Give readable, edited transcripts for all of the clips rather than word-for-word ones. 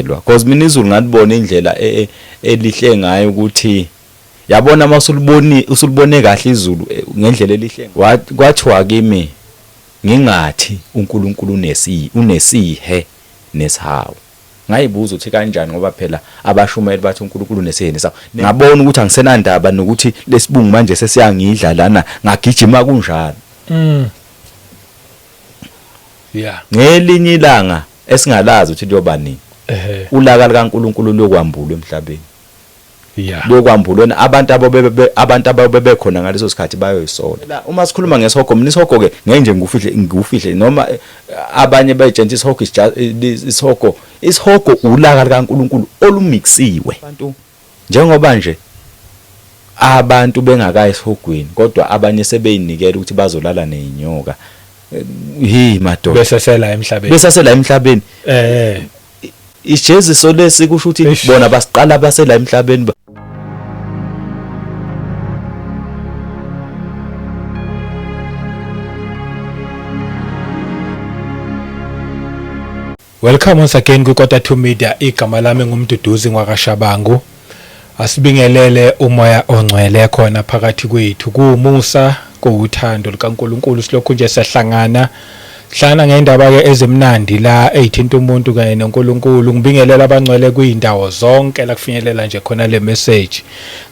Ngakholelwa because mina izulu ngalibona indlela e, e, elihle ngayo ukuthi yabona uma usuliboni usulibone kahle izulu e, ngendlela elihle kwathiwa kimi ngingathi uNkulunkulu unesi unesihe nesihawu. Ngayibuza ukuthi kanjani ngoba phela abashumayeli bathi uNkulunkulu unesihe nesihawu. Ngabona ukuthi angisenandaba nokuthi lesibungu manje sesiyangidla lana ngagijima kunjalo. Mm. Yeah. Ngelinye ilanga esingalazi ukuthi liyoba nini. Ehhe. Ulaka likaNkulunkulu luyokwambulwa emhlabeni. Yeah. Luyokwambulwa abantu ababe abantu ababe bekhona ngaleso sikhathi bayoyisola. Uma sikhuluma ngesihogo mina isihogo ke ngeke nje ngikufihle ngikufihle noma eh, abanye bayitshela isihogo isihogo isihogo ulaka likaNkulunkulu olumixiwe. Abantu njengoba nje abantu bengakayi esihogweni kodwa abanye sebeyinikela ukuthi bazolala nezinyoka. Hi madoda. Besasela emhlabeni. Besasela emhlabeni. Eh. Ijeziso lesi kusho ukuthi bona basiqala basela emhlabeni. Welcome once again kwiKota 2 Media. Igama lami nguMduduzi ngwakaShabangu. Asibingelele umoya ongcwele khona phakathi kwethu. Kuwumusa, kuwuthando lukaNkulunkulu silokhu nje siyahlangana. Sihlangana ngendaba ke ezimnandi la ezithinta umuntu kanye noNkulunkulu. Ngibingelela abangcwele kuyindawo zonke la kufinyelela nje khona le message.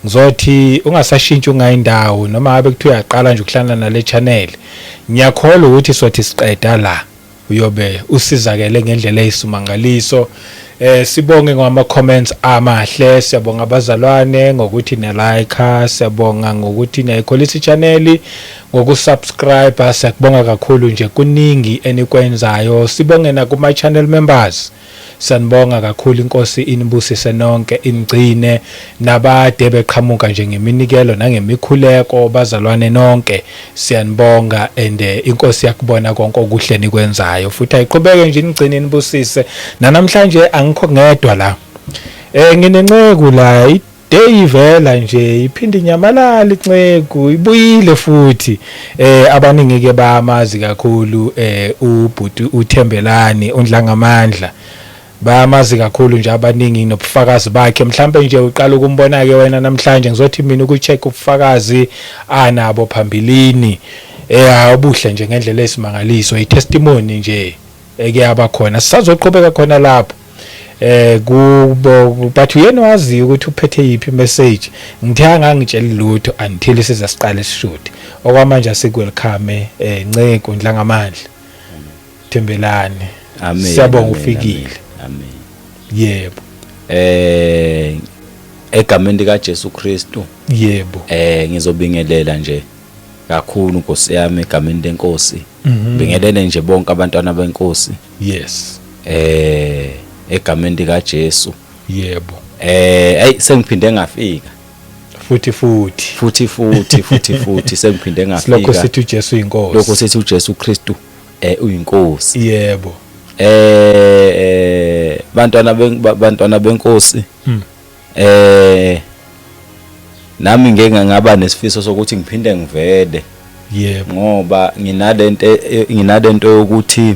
Ngizothi ungasashintshi ungayindawo noma ngabe kuthiwa uyaqala nje ukuhlangana nale channel. Ngiyakholwa ukuthi sothi siqeda la. Uyobe usizakele ngendlela eyisimangaliso. Eh sibonge ngama comments amahle, siyabonga abazalwane ngokuthi ne like, siyabonga ngokuthi niyayikholisa i-channel, ngokusubscribe, siyakubonga kakhulu nje kuningi enikwenzayo. Sibonge nakuma channel members. Sanibonga kakhulu inkosi inibusise nonke inigcine nabade beqhamuka nje ngeminikelo nangemikhuleko bazalwane nonke siyanibonga and eh, inkosi yakubona konke okuhle nikwenzayo futhi ayiqhubeke nje inigcine inibusise nanamhlanje angikho ngedwa la eh nginenceku la Day ivela nje iphinde inyamalala inceku ibuyile futhi eh abaningi ke bayamazi kakhulu eh ubhuti uThembelani uNdlangamandla bayamazi kakhulu nje abaningi nobufakazi bakhe mhlambe nje uqala ukumbona ke wena namhlanje ngizothi mina ukucheck ubufakazi anabo phambilini eh obuhle nje ngendlela esimangaliso itestimony nje eke yaba khona sisazoqhubeka khona lapho eh kubo but uyena waziyo ukuthi uphethe yiphi message ngithe angangitsheli lutho until size siqale sishoot okwamanje asikwelcome eh Nceku Ndlangamandla Thembelani Amen. siyabonga amen, ufikile Amen. yebo Eh egameni lika Jesu Kristu yebo eh ngizobingelela nje kakhulu Nkosi yami egameni lenkosi. Mhm. Bingelele nje bonke abantwana benkosi. Yes. Eh egameni lika Jesu. Yebo. Eh hey sengiphinde ngafika. Futhi futhi. Futhi futhi futhi futhi sengiphinde ngafika. Lokho sithi uJesu uyinkosi. Lokho sithi uJesu Kristu eh uyinkosi. Yebo. Eh eh bantwana bantwana benkosi. Mm. Eh nami ngeke ngaba nesifiso sokuthi ngiphinde ngivele. Yebo. Ngoba nginalento eh, nginalento yokuthi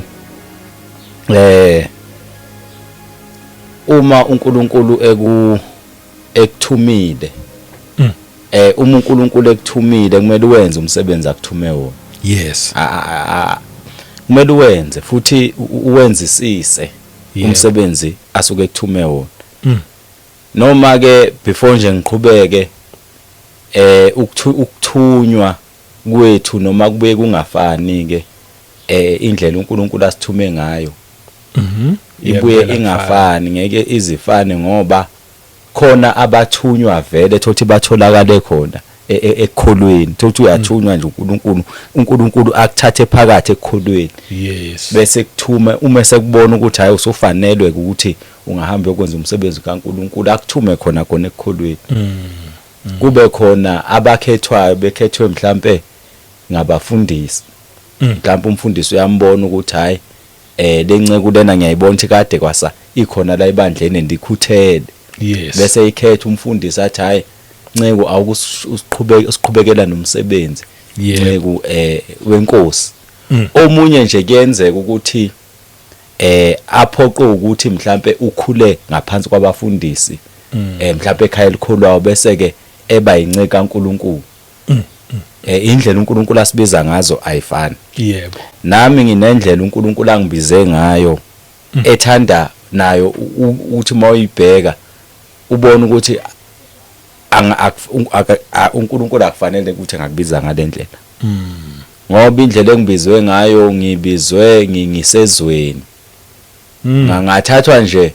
eh uma uNkulunkulu eku ekuthumile mm. eh uma uNkulunkulu ekuthumile kumele uwenze umsebenzi akuthume wona. Yes. Kumele uwenze futhi uwenzisise umsebenzi asuke ekuthume wona. Mm. Noma ke before nje ngiqhubeke eh ukuthunywa kwethu noma kubuye kungafani ke eh indlela uNkulunkulu asithume ngayo. Mhm. Ibuye ingafani ngeke izifane ngoba khona abathunywa vele thothi batholakale khona e, e, ekukholweni thothi uyathunywa nje uNkulunkulu uNkulunkulu akuthathe phakathi ekukholweni yes bese kuthume uma sekubona ukuthi hayi usufanelwe ukuthi ungahamba uyokwenza umsebenzi kaNkulunkulu akuthume khona khona ekukholweni mm, mm. kube khona abakhethwayo bekhethwe mhlambe ngabafundisi mm. mhlambe umfundisi uyambona ukuthi hayi eh lenceku lena ngiyayibona ukuthi kade kwasa ikhona la ebandleni ndikhuthele yes bese ikhetha umfundisi athi hayi nceku awukusiqhubeka usiqhubekela nomsebenzi nceku eh wenkosi mm. omunye nje kuyenzeka ukuthi Aphoqwe ukuthi mhlambe ukhule ngaphansi kwabafundisi, mhlambe ekhaya elikhulwayo, bese ke eba inceka kaNkuluNkulu. Indlela uNkulunkulu asibiza ngazo ayifani. Nami nginendlela uNkulunkulu angibize ngayo ethanda nayo ukuthi mawuyibheka ubone ukuthi uNkulunkulu akufanele ukuthi angakubiza ngalendlela, ngoba indlela engibizwe ngayo, ngibizwe ngisezweni, ngathathwa nje,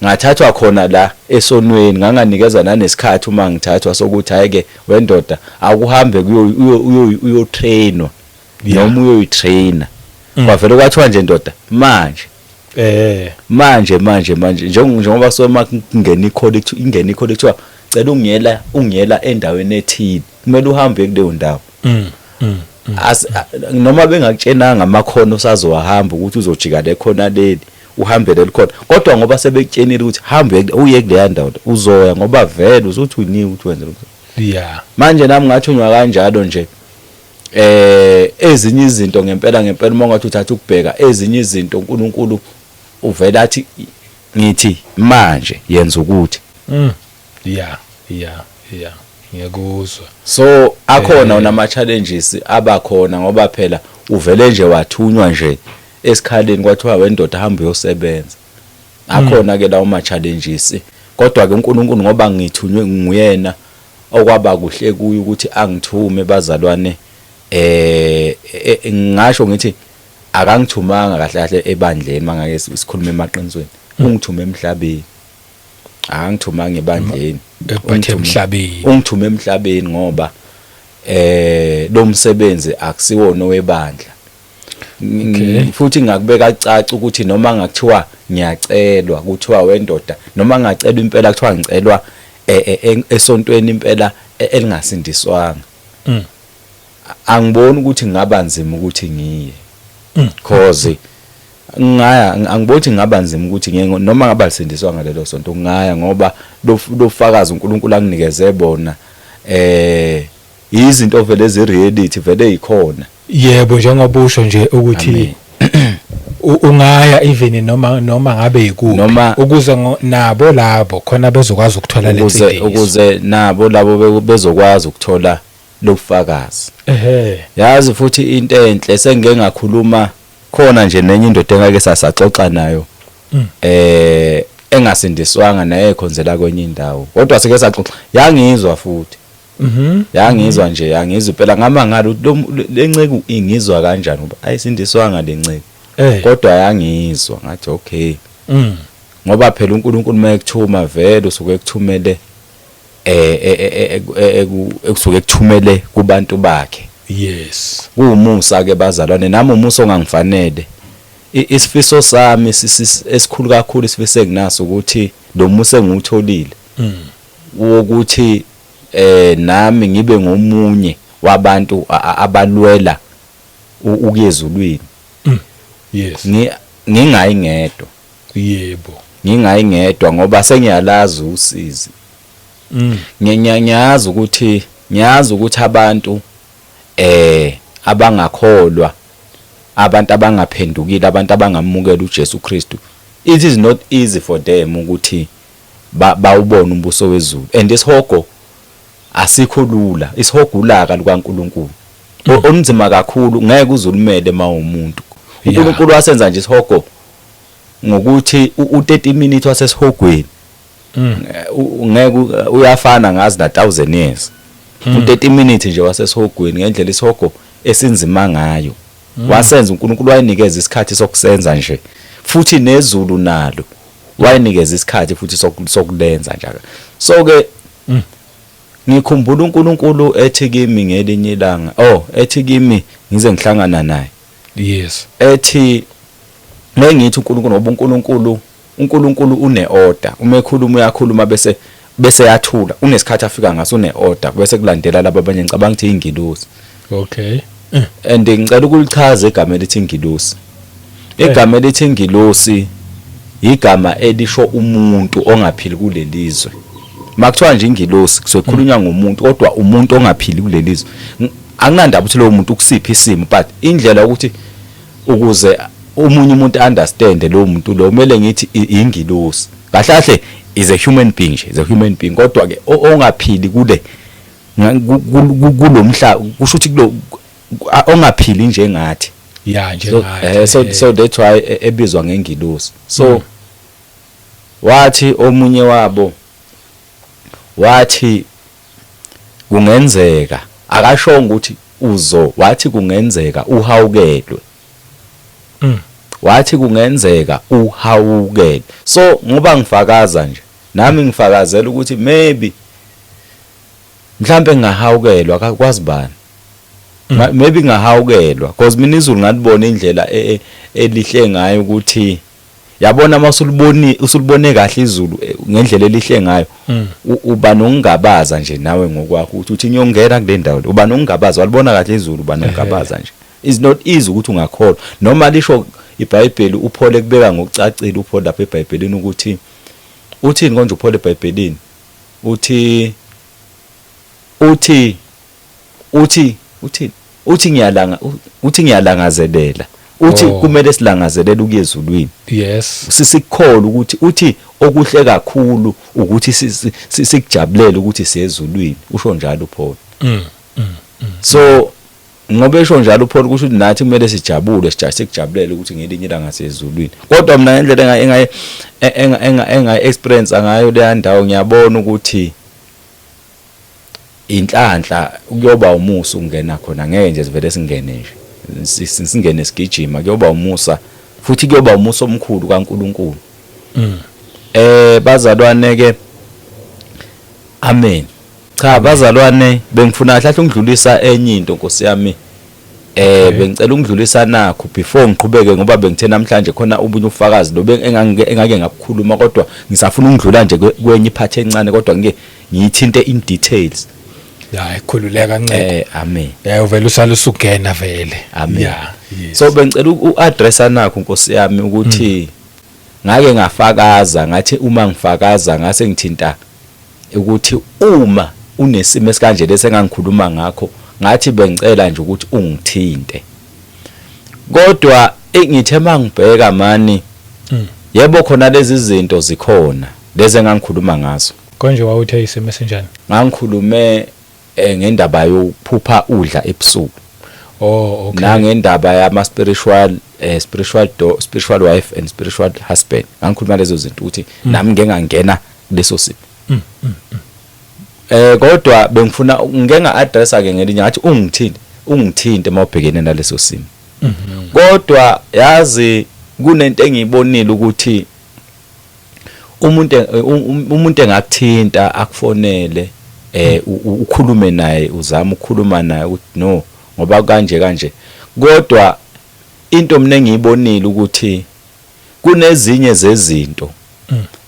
ngathathwa khona la esonweni, nganganikezwa nanesikhathi uma ngithathwa sokuthi hayi ke wendoda, akuhambe uyotrainwa noma uyoyitraina. Kwavele kwathiwa nje, ndoda, manje, manje manje manje, njengoba soma kungena ikholi, ingena ikholi, kuthiwa cela ungiyela endaweni ethile, kumele uhambe kuleyo ndawo. Noma bengakutshenanga amakhono usazowahamba ukuthi uzojika le khona leli, uhambe leli khona, kodwa ngoba sebekutshenile ukuthi hambe uye kuleya ndawo, uzoya ngoba vele usuthunyiwe ukuthi wenze lokho. Manje nami ngathunywa kanjalo nje. Ezinye izinto ngempela ngempela, uma ungathi uthatha ukubheka ezinye izinto, uNkulunkulu uvela athi, ngithi manje yenza ukuthi. Yeah, ngiyakuzwa. So akhona wona ama challenges abakhona, ngoba phela uvele nje wathunywa nje esikhaleni, kwathiwa wendoda, hamba uyosebenza. Akhona ke lawo ma challenges, kodwa ke uNkulunkulu, ngoba ngithunywe nguyena, okwaba kuhle kuye ukuthi angithume, bazalwane. Ngisho ngithi akangithumanga kahle kahle ebandleni, mangake sikhulume emaqinisweni, ungithume emhlabeni, akangithumanga ebandleni. Ekuphathe emhlabeni. Ungithume emhlabeni ngoba lo msebenzi akusiwona owebandla. Futhi ngakubeka caca ukuthi noma ngakuthiwa ngiyacelwa, kuthiwa wendoda, noma ngacelwa impela, kuthiwa ngicelwa esontweni impela elingasindiswanga, angiboni ukuthi ngaba nzima ukuthi ngiye, cause ngaya, angiboni ukuthi ngaba nzima ukuthi ngiye noma ngaba lisindiswa ngalelo sonto, ngaya ngoba lo fakazi uNkulunkulu anginikeze bona izinto vele ezi-reality, vele yikhona. Yebo, njengoba usho nje ukuthi Amen. Ungaya even noma ngabe yikuphi ukuze nabo labo khona bezokwazi ukuthola ukuze lensindiso. Ukuze nabo labo bezokwazi ukuthola lobufakazi. Yazi futhi into enhle, sengike ngakhuluma khona nje nenye indoda engake sasaxoxa nayo engasindiswanga naye, ekhonzela kwenye indawo, kodwa sike saxoxa, yangizwa futhi. Yangizwa nje, yangizwa impela, ngamangala ukuthi le nceku ingizwa kanjani ngoba ayisindiswanga le nceku. Kodwa yangizwa, ngathi okay, ngoba phela uNkulunkulu mayekuthuma vele usuke ekuthumele ekusuke ekuthumele kubantu bakhe. Kuwumusa ke bazalwane, nami umusa ongangifanele. Isifiso sami esikhulu kakhulu, isifiso enginaso ukuthi lo musa engiwutholile wokuthi nami ngibe ngomunye wabantu abalwela ukuya ezulwini. Ngingayi ngedwa. Ngingayi ngedwa ngoba sengiyalazi usizi. Ngiyazi ukuthi abantu abangakholwa, abantu abangaphendukile, abantu abangamukela uJesu Kristu, it is not easy for them ukuthi bawubone umbuso wezulu, and isihogo asikho lula. Isihogo ulaka lukaNkuluNkulu olunzima kakhulu, ngeke uzulumele mawumuntu. UNkulunkulu wasenza nje isihogo ngokuthi u30 minutes wasesihogweni ngeke uyafana ngazi na 1000 years. U30 minutes nje wasesihogweni, ngendlela isihogo esinzima ngayo, wasenza uNkulunkulu, wayinikeza isikhathi sokusenza nje, futhi nezulu nalo wayinikeza isikhathi futhi sokulenza nje. So ke ngikhumbula uNkulunkulu ethi kimi ngelinye ilanga, oh, ethi kimi, ngize ngihlangana naye, ethi mengithi uNkulunkulu, ngoba uNkulunkulu une-order, uma ekhuluma uyakhuluma bese yathula, unesikhathi afika ngaso, une-order, bese kulandela laba abanye, ngicabanga ukuthi ingilosi. And ngicela ukulichaza igama elithi ingilosi. Igama elithi ingilosi igama elisho umuntu ongaphili kulelizwe. Makuthiwa nje ingilosi, kusuke kukhulunywa ngomuntu, kodwa umuntu ongaphili kulelizwe. Anginandaba ukuthi lowo muntu ukusiphi isimo, but indlela ukuthi ukuze omunye umuntu understand lo muntu lo kumele ngithi ingilosi kahle kahle, is a human being nje, is a human being, kodwa ke ongaphili kule kulomhlaba, kusho ukuthi kulo ongaphili njengathi. Ya. So, Njengathi. So that's why ebizwa ngengilosi. So wathi omunye wabo, wathi kungenzeka, akashongo ukuthi uzo, wathi kungenzeka uhawukelwe. Wathi kungenzeka uhawukelwe. So ngoba ngifakaza nje nami, ngifakazela ukuthi maybe mhlambe ngingahawukelwa, akakwazi bani. Maybe ngahawukelwa, because mina izulu ngalibona indlela elihle ngayo, ukuthi yabona masuliboni usulibone kahle izulu ngendlela elihle ngayo, uba nokungabaza nje nawe ngokwakho ukuthi uthi ngiyongena kule ndawo le. Uba nokungabaza, walibona kahle izulu, uba nokungabaza nje. It's not easy ukuthi ungakholwa noma lisho iBhayibheli. uPaul kubeka ngokucacile, uPaul lapha eBhayibhelini, ukuthi uthini konje uPaul eBhayibhelini? Uthi uthini? Uthi ngiyalanga, uthi ngiyalangazelela, uthi kumele silangazelele ukuya ezulwini. Sisikholwa ukuthi, uthi okuhle kakhulu ukuthi sikujabulele ukuthi siyezulwini. Usho njalo uPaul. So ngoba esho njalo uPaul, kusho ukuthi nathi kumele sijabule, sijahe, sikujabulele ukuthi ngelinye ilanga siyezulwini. Kodwa mina ngendlela enga enga enga enga enga experience ngayo leya ndawo, ngiyabona ukuthi inhlanhla, kuyoba umusa ukungena khona. Ngeke nje sivele singene nje, singene sigijima. Kuyoba umusa, futhi kuyoba umusa omkhulu kaNkuluNkulu. Bazalwane ke, amen. Cha bazalwane, bengifuna kahle ukudlulisa enye into, Nkosi yami. Bengicela ukudlulisa nakho before ngiqhubeke, ngoba bengithe namhlanje khona ubunye ufakazi lo engake ngakukhuluma, kodwa ngisafuna ukudlula nje kwenye iphathi encane, kodwa ngike ngiyithinte in details. Ya, khululeka nceke. Amen. Ya, uvela usala usugena vele. Amen. Ya, yes. So bengicela u-addressa nakho, Nkosi yami, ukuthi ngake ngafakaza, ngathi uma ngifakaza ngase ngithinta ukuthi uma unesimo esikanje lesi engangikhuluma ngakho, ngathi bengicela nje ukuthi ungithinte. Kodwa ngithe mangibheka mani, yebo, khona lezi zinto zikhona lezi engangikhuluma ngazo. Konje wawuthe isimo esinjani? Ngangikhulume ngendaba yokuphupha udla ebusuku. Oh, okay. Nangendaba yama spiritual spiritual do, spiritual wife and spiritual husband. Ngangikhuluma lezo zinto ukuthi nami ngeke ngangena kuleso simo. Kodwa bengifuna ngike nga-addressa ke ngelinye, ngathi ungithinte, ungithinte mawubhekene naleso simo. Kodwa yazi kunento engiyibonile ukuthi umuntu engakuthinta, akufonele, ukhulume naye, uzama ukukhuluma naye ukuthi no, ngoba kanje kanje. Kodwa into mina engiyibonile ukuthi kunezinye zezinto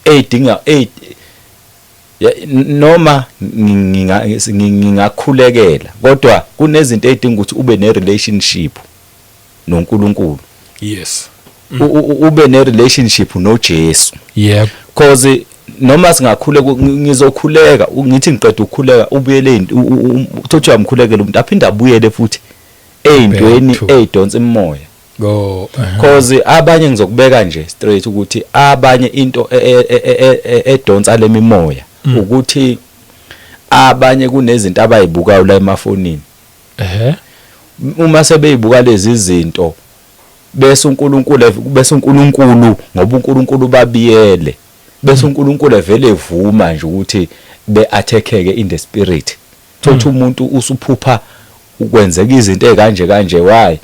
eyidinga noma ngingakhulekela, kodwa kunezinto eyidinga ukuthi ube ne relationship noNkulunkulu. Ube ne relationship noJesu. Cause noma singakhuleka, ngizokhuleka, ngithi ngiqeda ukukhuleka, ubuyele uthothi uyamkhulekela umuntu, aphinde abuyele futhi ey'ntweni ey'donsa imimoya. Go. Cause abanye, ngizokubeka nje straight ukuthi abanye into edonsa lemimoya ukuthi abanye kunezinto abayibukayo la emafonini. Uma sebeyibuka lezi zinto, bese uNkulunkulu, ngoba uNkulunkulu babiyele, bese uNkulunkulu evele evuma nje ukuthi be-attackeke in the spirit. Thothi umuntu usuphupha ukwenzeka izinto ezikanje kanje. Why?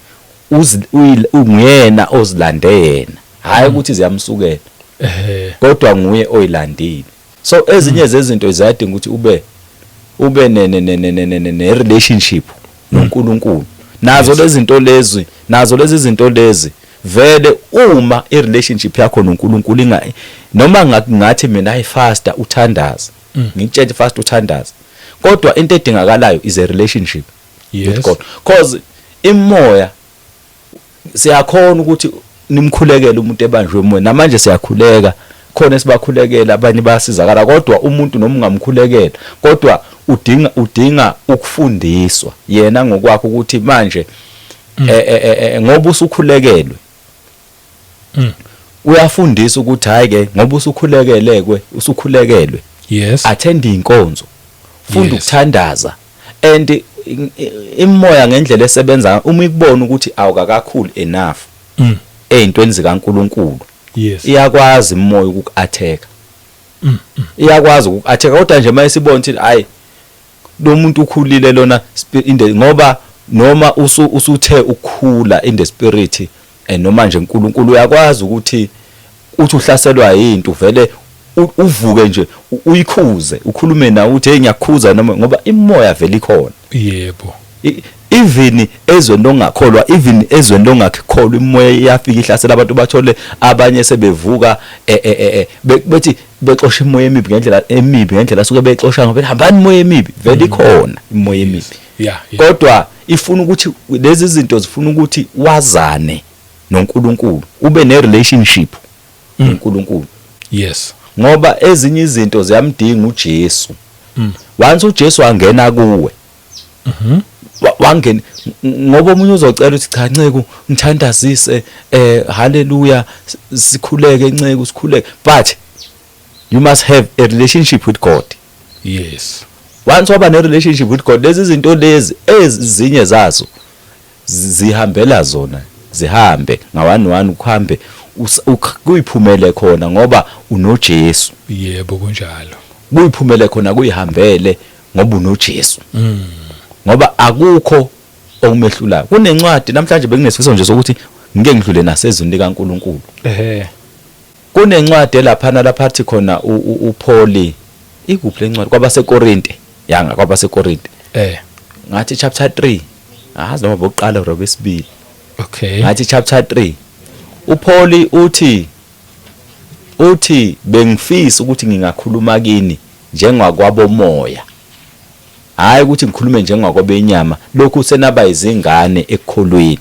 Unguyena ozilande yena, hayi ukuthi ziyamsukela, kodwa nguye oyilandile. So ezinye zezinto ziyadinga ukuthi ube ne relationship noNkulunkulu nazo lezi zinto lezi, nazo lezi zinto lezi. Vele uma i relationship yakho noNkulunkulu inga, noma ngathi mina ayifasta uthandaza, ngitshele fast uthandaza, kodwa into edingakalayo is a relationship with God, cause imoya siyakhona ukuthi nimkhulekele umuntu ebanjwe umoya. Namanje siyakhuleka, khona esibakhulekela, abanye bayasizakala, kodwa umuntu noma ungamkhulekela, kodwa udinga ukufundiswa yena ngokwakho ukuthi manje ngoba usukhulekelwe. Uyafundisa ukuthi hayi ke, ngoba usukhulekelekwe, usukhulekelwe, attend inkonzo, funda ukuthandaza. And imoya ngendlela esebenza, uma ikubona ukuthi awukakakhulu enough ey'ntweni zikaNkulunkulu, iyakwazi imoya ukuku-attack, iyakwazi ukuku-attack. Kodwa nje mayisibona ukuthi hayi, lo muntu ukhulile lona in the, ngoba noma usuthe ukukhula in the spirit, noma nje uNkulunkulu uyakwazi ukuthi uthi uhlaselwa yinto, vele uvuke nje, uyikhuze, ukhulume nawe uthi, "Hey, ngiyakhuza," noma ngoba imoya vele ikhona. Even ezweni longakholwa, even ezweni longakholwa, imoya iyafika ihlasela abantu. Bathole abanye sebevuka bethi bexosha imoya emibi ngendlela emibi, ngendlela suke bexosha ngoba hambani imoya emibi. Vele ikhona imoya emibi, kodwa ifuna ukuthi lezi zinto zifuna ukuthi wazane noNkulunkulu, ube ne relationship noNkulunkulu, ngoba ezinye izinto ziyamdinga uJesu. Once uJesu angena kuwe, wangena, ngoba omunye uzocela ukuthi, "Cha nceku, ngithandazise, haleluya, sikhuleke nceku, sikhuleke," but you must have a relationship with God. Once waba ne relationship with God, lezi zinto lezi ezinye zazo zihambela zona, zihambe nga-one one, kuhambe kuyiphumele khona ngoba unoJesu. Yebo, kunjalo. Kuyiphumele khona, kuyihambele ngoba unoJesu, ngoba akukho okumehlulayo. Kunencwadi namhlanje benginesifiso nje sokuthi ngike ngidlule nasezwini likaNkulunkulu. Kunencwadi elaphana laphathi khona uPaul, ikuphi lencwadi? KwabaseKorinte, yanga kwabaseKorinte, ngathi chapter 3, ahazi noma bokuqala or besibili. Ngathi chapter 3, uPaul uthi, "Bengifisa ukuthi ngingakhuluma kini njengakwabomoya, hayi ukuthi ngikhulume njengakwabenyama, lokhu senaba izingane ekukholweni,"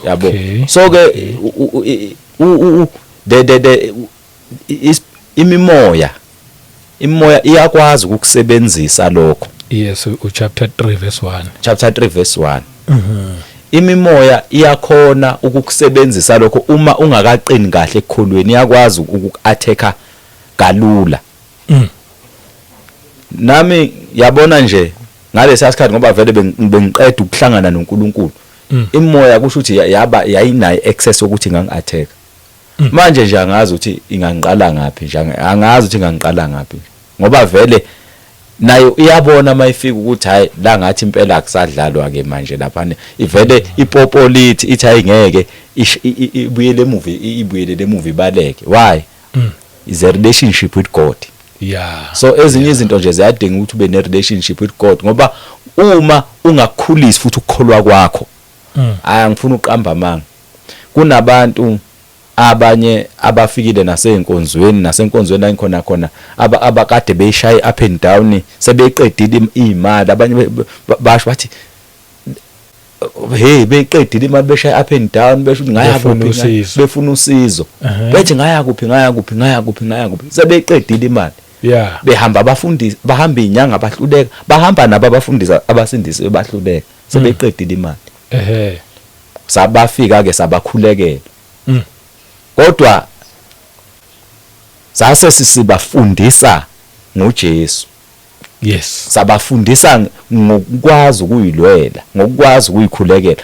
yabo. So ke u- u- the imimoya, imoya iyakwazi ukukusebenzisa lokho. Yes, u-chapter 3 verse 1. Chapter 3 verse 1. Imimoya iyakhona ukukusebenzisa lokho uma ungakaqini kahle ekukholweni, iyakwazi ukuku-attacka kalula. Nami yabona nje ngalesiya sikhathi, ngoba vele bengiqeda ukuhlangana noNkulunkulu, imoya kusho ukuthi yaba yayinayo access yokuthi ingangi-attack. Manje nje angazi ukuthi ingangiqala ngaphi nje, angazi ukuthi ingangiqala ngaphi, ngoba vele nayo iyabona mayifika ukuthi hayi, la ngathi impela akusadlalwa ke manje lapha, ivele ipopolithi ithi ayingeke, ibuyele emuva, ibuyele emuva, ibaleke. Why? Is a relationship with God. So ezinye izinto nje ziyadinga ukuthi ube ne relationship with God, ngoba uma ungakukhulisi futhi ukukholwa kwakho, hayi, angifuni uqamba amanga, kunabantu abanye abafikile naseyinkonzweni, nasenkonzweni la ngikhona khona, abakade beyishaya up and down, sebeqedile imali. Abanye basho bathi, hey, beqedile imali, beshaya up and down, besho ukuthi ngaya Befuna kuphi, usizo. Befuna usizo. Bethi ngaya kuphi, ngaya kuphi, ngaya kuphi, ngaya kuphi, sebeqedile imali. Behamba abafundisi, bahamba inyanga, bahluleka, bahamba nabo abafundisi abasindisi, bahluleka, sebeqedile imali. Sabafika ke sabakhulekela, kodwa sase sisibafundisa ngoJesu. Sabafundisa ngokwazi ukuyilwela, ngokwazi ukuyikhulekela.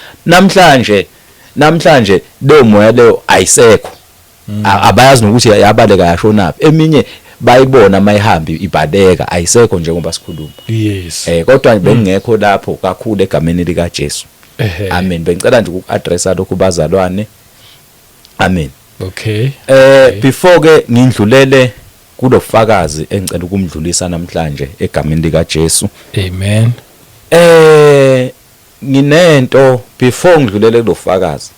Namhlanje leyo moya leyo ayisekho. Abayazi nokuthi yabaleka yashonaphi. Eminye bayibona mayihamba ibaleka, ayisekho njengoba sikhuluma. Kodwa bengekho lapho kakhulu egameni lika Jesu. Amen. Bengicela nje ukuaddressa lokhu, bazalwane. Amen. Before ke ngindlulele kulofakazi engicela ukumdlulisa namhlanje egameni lika Jesu. Amen. Nginento before ngidlulele kulofakazi.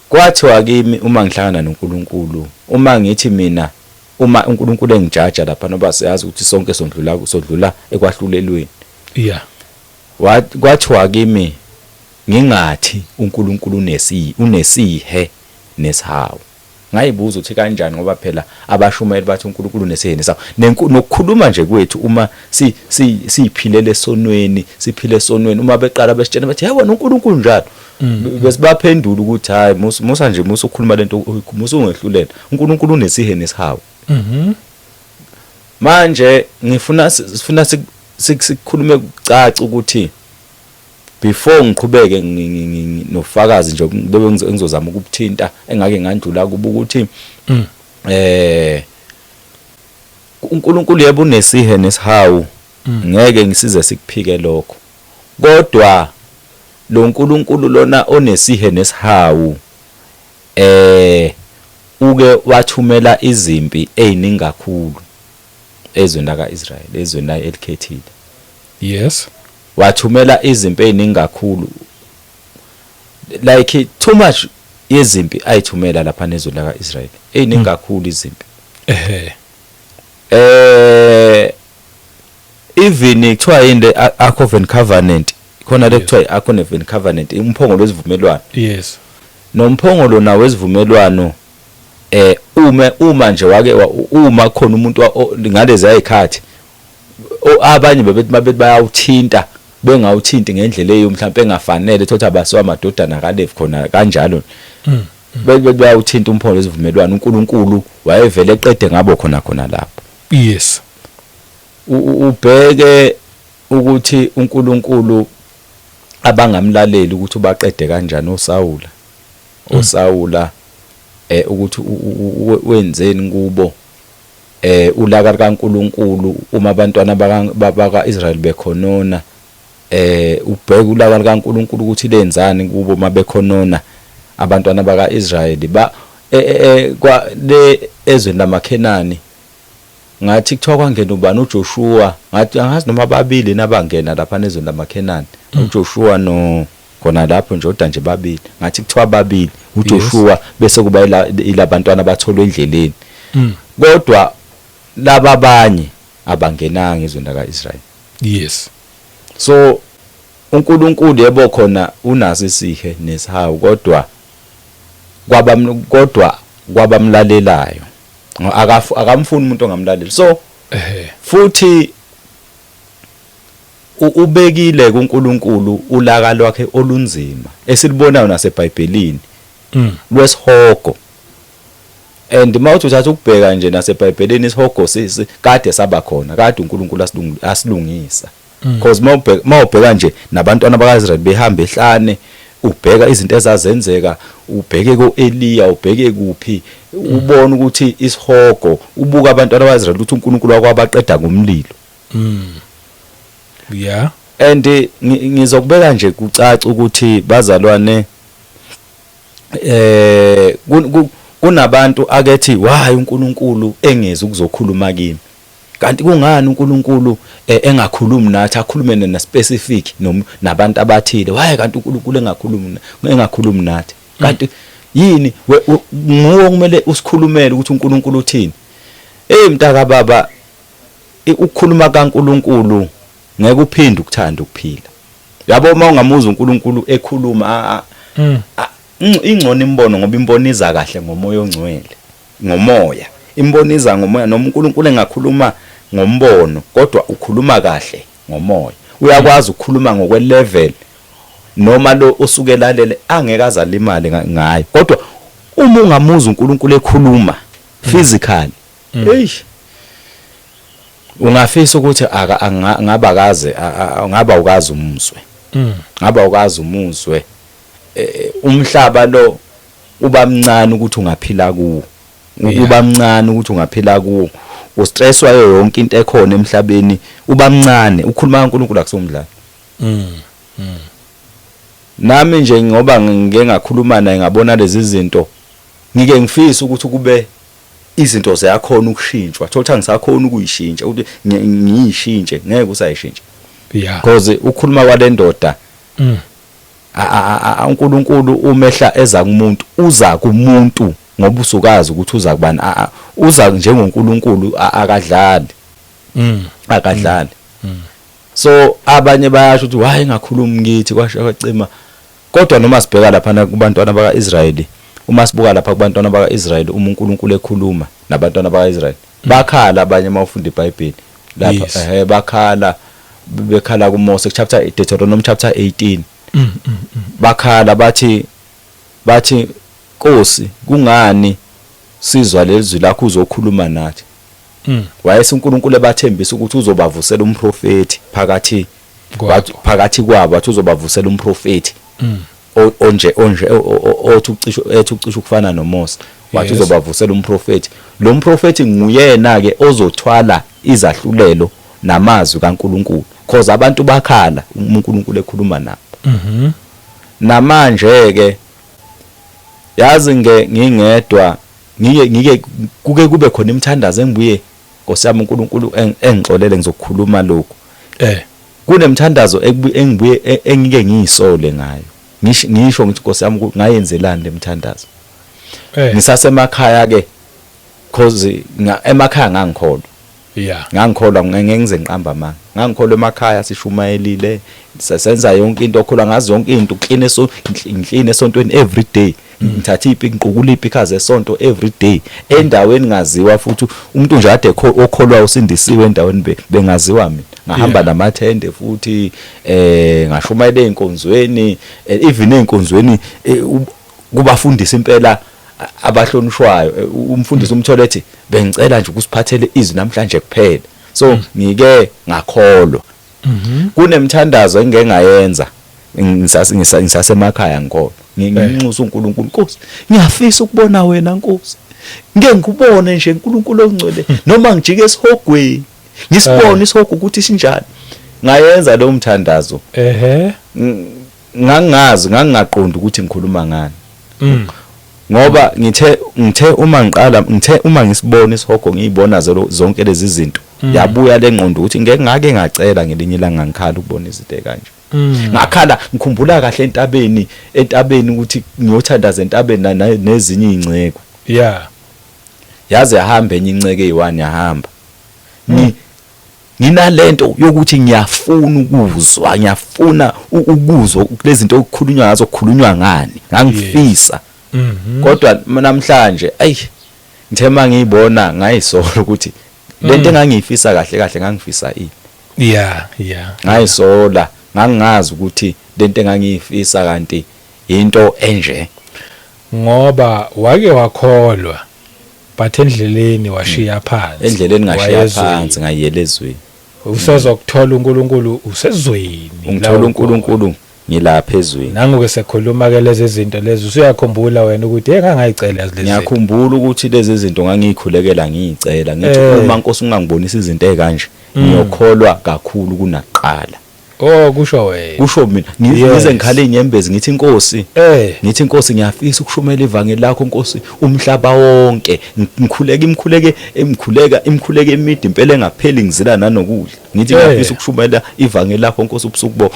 Kwathiwa kimi uma ngihlangana noNkulunkulu, uma ngithi mina uma uNkulunkulu engijaja lapha, noba siyazi ukuthi sonke sodlula ekwahlulelweni. Kwathiwa kimi ngingathi uNkulunkulu unesihe nesihawu. Ngayibuza ukuthi kanjani, ngoba phela abashumayeli bathi uNkulunkulu nesihene sawo. Nokukhuluma nje kwethu uma si siyiphilele esonweni, siphile esonweni, uma beqala besitshena bathi yebo uNkulunkulu njalo. Besibaphendula ukuthi hayi, musa nje, musa ukukhuluma lento, musa ungehlulela. uNkulunkulu unesihe nesihawu. Manje ngifuna sifuna sikhulume kucaca ukuthi before ngiqhubeke nofakazi nje bebe ngizozama ukubuthinta engake ngandlula kubo ukuthi uNkulunkulu yebo unesihe nesihawu, ngeke ngisize sikuphike lokho, kodwa lo nkulunkulu lona onesihe nesihawu uke wathumela izimpi eziningi kakhulu ezweni laka-Israel, ezweni layo elikhethile. Wathumela izimpi eziningi kakhulu, like too much yezimpi ayithumela lapha nezweni laka-Israel, eziningi kakhulu izimpi. Even kuthiwa yini le Ark of the Covenant, khona le kuthiwa i-Ark of the Covenant, umphongolo wesivumelwano. Nomphongolo nawo wesivumelwano, uma nje wake uma khona umuntu ngalezi ayikhathi, abanye bebethi mabethi bayawuthinta, bengawuthinti ngendlela eyo mhlawumbe engafanele, thothi abasiwa amadodana kaLevi khona kanjalo. Bethi bayawuthinta umphongolo wesivumelwano, uNkulunkulu wayevele eqede ngabo khona khona lapho. Ubheke ukuthi uNkulunkulu abangamlaleli ukuthi ubaqede kanjani oSawula. OSawula ukuthi wenzeni kubo, ulaka likaNkulunkulu uma abantwana baka-Israel bekhonona, ubheke ulaka likaNkulunkulu ukuthi lenzani kubo mabekhonona abantwana baka-Israel ba kwa le ezweni lamaKhenani. Ngathi kuthiwa kwangena ubani, uJoshua, ngathi angazi noma babili nabangena lapha nezweni lamaKhenani, uJoshua no khona lapho nje, odwa nje babili, ngathi kuthiwa babili, uJoshua bese kuba ilabantwana abatholwe endleleni, kodwa laba abanye abangenanga ezweni laka-Israel. So uNkulunkulu yebo khona unaso isihe nesihawu, kodwa kwabam kodwa kwabamlalelayo, akamfuni umuntu ongamlaleli. So futhi ubekile kuNkulunkulu ulaka lwakhe olunzima esilibonayo naseBhayibhelini lwesihogo. And mawuthi uthatha ukubheka nje naseBhayibhelini, isihogo kade saba khona, kade uNkulunkulu asilungisa, because mawubheka nje nabantwana bakaIsrael behamba ehlane, ubheka izinto ezazenzeka, ubheke koEliya, ubheke kuphi, ubona ukuthi isihogo, ubuka abantwana bakaIsrael ukuthi uNkulunkulu wakwabaqeda ngomlilo. And ngizokubeka nje kucaca ukuthi bazalwane, kunabantu akethi why uNkulunkulu engezi ukuzokhuluma kimi, kanti kungani uNkulunkulu engakhulumi nathi, akhulume na specific nabantu abathile? Why kanti uNkulunkulu engakhulumi nathi? Kanti yini nguwe kumele usikhulumele ukuthi uNkulunkulu uthini? Hey mntaka baba, ukukhuluma kaNkulunkulu ngeke uphinde ukuthanda ukuphila, yabo, uma ungamuza uNkulunkulu ekhuluma. Ingcono imbono, ngoba imbono iza kahle ngomoya ongcwele, ngomoya, imbono iza ngomoya. Noma uNkulunkulu engakhuluma ngombono, kodwa ukhuluma kahle ngomoya, uyakwazi ukukhuluma ngokwe-level noma lo osuke elalele angeke azalimale ngayo. Kodwa uma ungamuza uNkulunkulu ekhuluma physically, hey, ungafisa ukuthi ngaba kaze ngaba ukazi umuzwe, ngaba ukazi umuzwe. Umhlaba lo uba mncane ukuthi ungaphila kuwo, uba mncane ukuthi ungaphila kuwo, ustresswa yonke into ekhona emhlabeni, uba mncane. Ukhuluma kaNkulunkulu akusumdlalo. Nami nje ngoba ngike ngakhuluma naye, ngabona lezi zinto, ngike ngifisa ukuthi kube izinto ziyakhona ukushintshwa, thola ukuthi angisakhona ukuyishintsha, ukuthi ngiyishintshe, ngeke usayishintsha, because ukhuluma kwale ndoda, uNkulunkulu umehla eza kumuntu, uza kumuntu ngoba usukazi ukuthi uza kubani, uza njengoNkulunkulu, akadlali, akadlali. So abanye bayasho ukuthi why engakhulumi kithi, kwasho kwacima. Kodwa noma sibheka lapha kubantwana bakaIsrayeli, Uma sibuka lapha kubantwana bakaIsrael, uma uNkulunkulu ekhuluma nabantwana bakaIsrael, bakhala abanye uma ufunda iBhayibheli lapha. Bakhala, bekhala kuMose, chapter Deuteronomy chapter 18. Bakhala bathi, "Nkosi, kungani sizwa lezwi lakho uzokhuluma nathi?" Wayese uNkulunkulu ebathembisa ukuthi uzobavusela umprofeti phakathi kwabo. Phakathi kwabo, athi uzobavusela umprofeti onje othi ucisho, ethi ucisho ukufana noMose, wathi uzobavusela umprofeti. Lo mprofeti nguyena ke ozothwala izahlulelo namazwi kaNkuluNkulu, cause abantu bakhala uma uNkulunkulu ekhuluma nabo. Namanje ke yazi nge ngingedwa ngike kuke kube khona imithandazo engibuye, Nkosi yami uNkulunkulu engixolele, ngizokukhuluma lokhu. Kunemthandazo engibuye engike ngiyisole ngayo, ngisho ngithi, "Nkosi yami, ngayenzelani lemthandazo?" Ngisasemakhaya ke, cause emakhaya ngangikholwa. Ngangikholwa, ngeke ngize ngiqamba amanga, ngangikholwa emakhaya, sishumayelile, senza yonke into, okholwa ngazi yonke into, clean eso ngiclean esontweni every day, ngithatha ipi, ngiqukula ipikazi esonto every day endaweni, ngaziwa futhi umuntu nje ade okholwa usindisiwe endaweni, bengaziwa mina, ngahamba namathende futhi, ngashumayela einkonzweni, even einkonzweni kubafundisi impela abahlonishwayo, umfundisi umthole ethi, "Bengicela nje ukusiphathele izwi namhlanje kuphela." So ngike ngakholwa. Kunemthandazo engike ngayenza ngisasemakhaya ngikholwa, nginxusa uNkulunkulu, "Nkosi, ngiyafisa ukubona wena, Nkosi, ngeke ngikubone nje, uNkulunkulu ongcwele, noma ngijike esihogweni, ngisibone isihogo ukuthi sinjani." Ngayenza lo mthandazo. Ngangingazi, ngangingaqondi ukuthi ngikhuluma ngani, ngoba ngithe uma ngiqala, ngithe uma ngisibona isihogo, ngiyibona zonke lezi zinto, yabuya lengqondo ukuthi ngeke ngake ngacela ngelinye ilanga, ngikhala ukubona izinto ekanje. Ngakhala, ngikhumbula kahle entabeni ukuthi ngiyothandaza entabeni nezinye izinceko. Yaze yahamba enye inceke eyi-one, yahamba. Nginalento yokuthi ngiyafuna ukuzwa, ngiyafuna ukuzwa lezi zinto okukhulunywa ngazo, kukhulunywa ngani, ngangifisa. Kodwa namhlanje, ayi, ngithe mangiyibona ngayisola ukuthi lento engangiyifisa kahle kahle ngangifisa ini. Ngayisola, ngangingazi ukuthi lento engangiyifisa kanti into enje. Ngoba wake wakholwa, but endleleni washiya phansi. Endleleni ngashiya wayezweni. Phansi, ngayiyela ezweni. Usezokuthola uNkulunkulu usezweni la Ungithola ukhona. uNkulunkulu ngilapha ezweni. Nangu-ke sekhuluma-ke lezi zinto lezi, usuyakhumbula wena ukuthi hey, ngangayicela lezi zinto. Ngiyakhumbula ukuthi lezi zinto ngangiyikhulekela, ngiyicela, ngithi, "Uma Nkosi ungangibonisa izinto ezikanje, ngiyokholwa kakhulu kunakuqala." Oh, kusho wena. Kusho mina. Ngize ngikhala inyembezi, ngithi, "Inkosi," ngithi, "Inkosi, ngiyafisa ukushumela ivangeli lakho, Nkosi, umhlaba wonke." Ngikhuleka imkhuleke, emkhuleka imkhuleke emide impela engapheli, ngizila nanokudla, ngithi, "Ngiyafisa ukushumela ivangeli lakho, Nkosi, ubusuku bo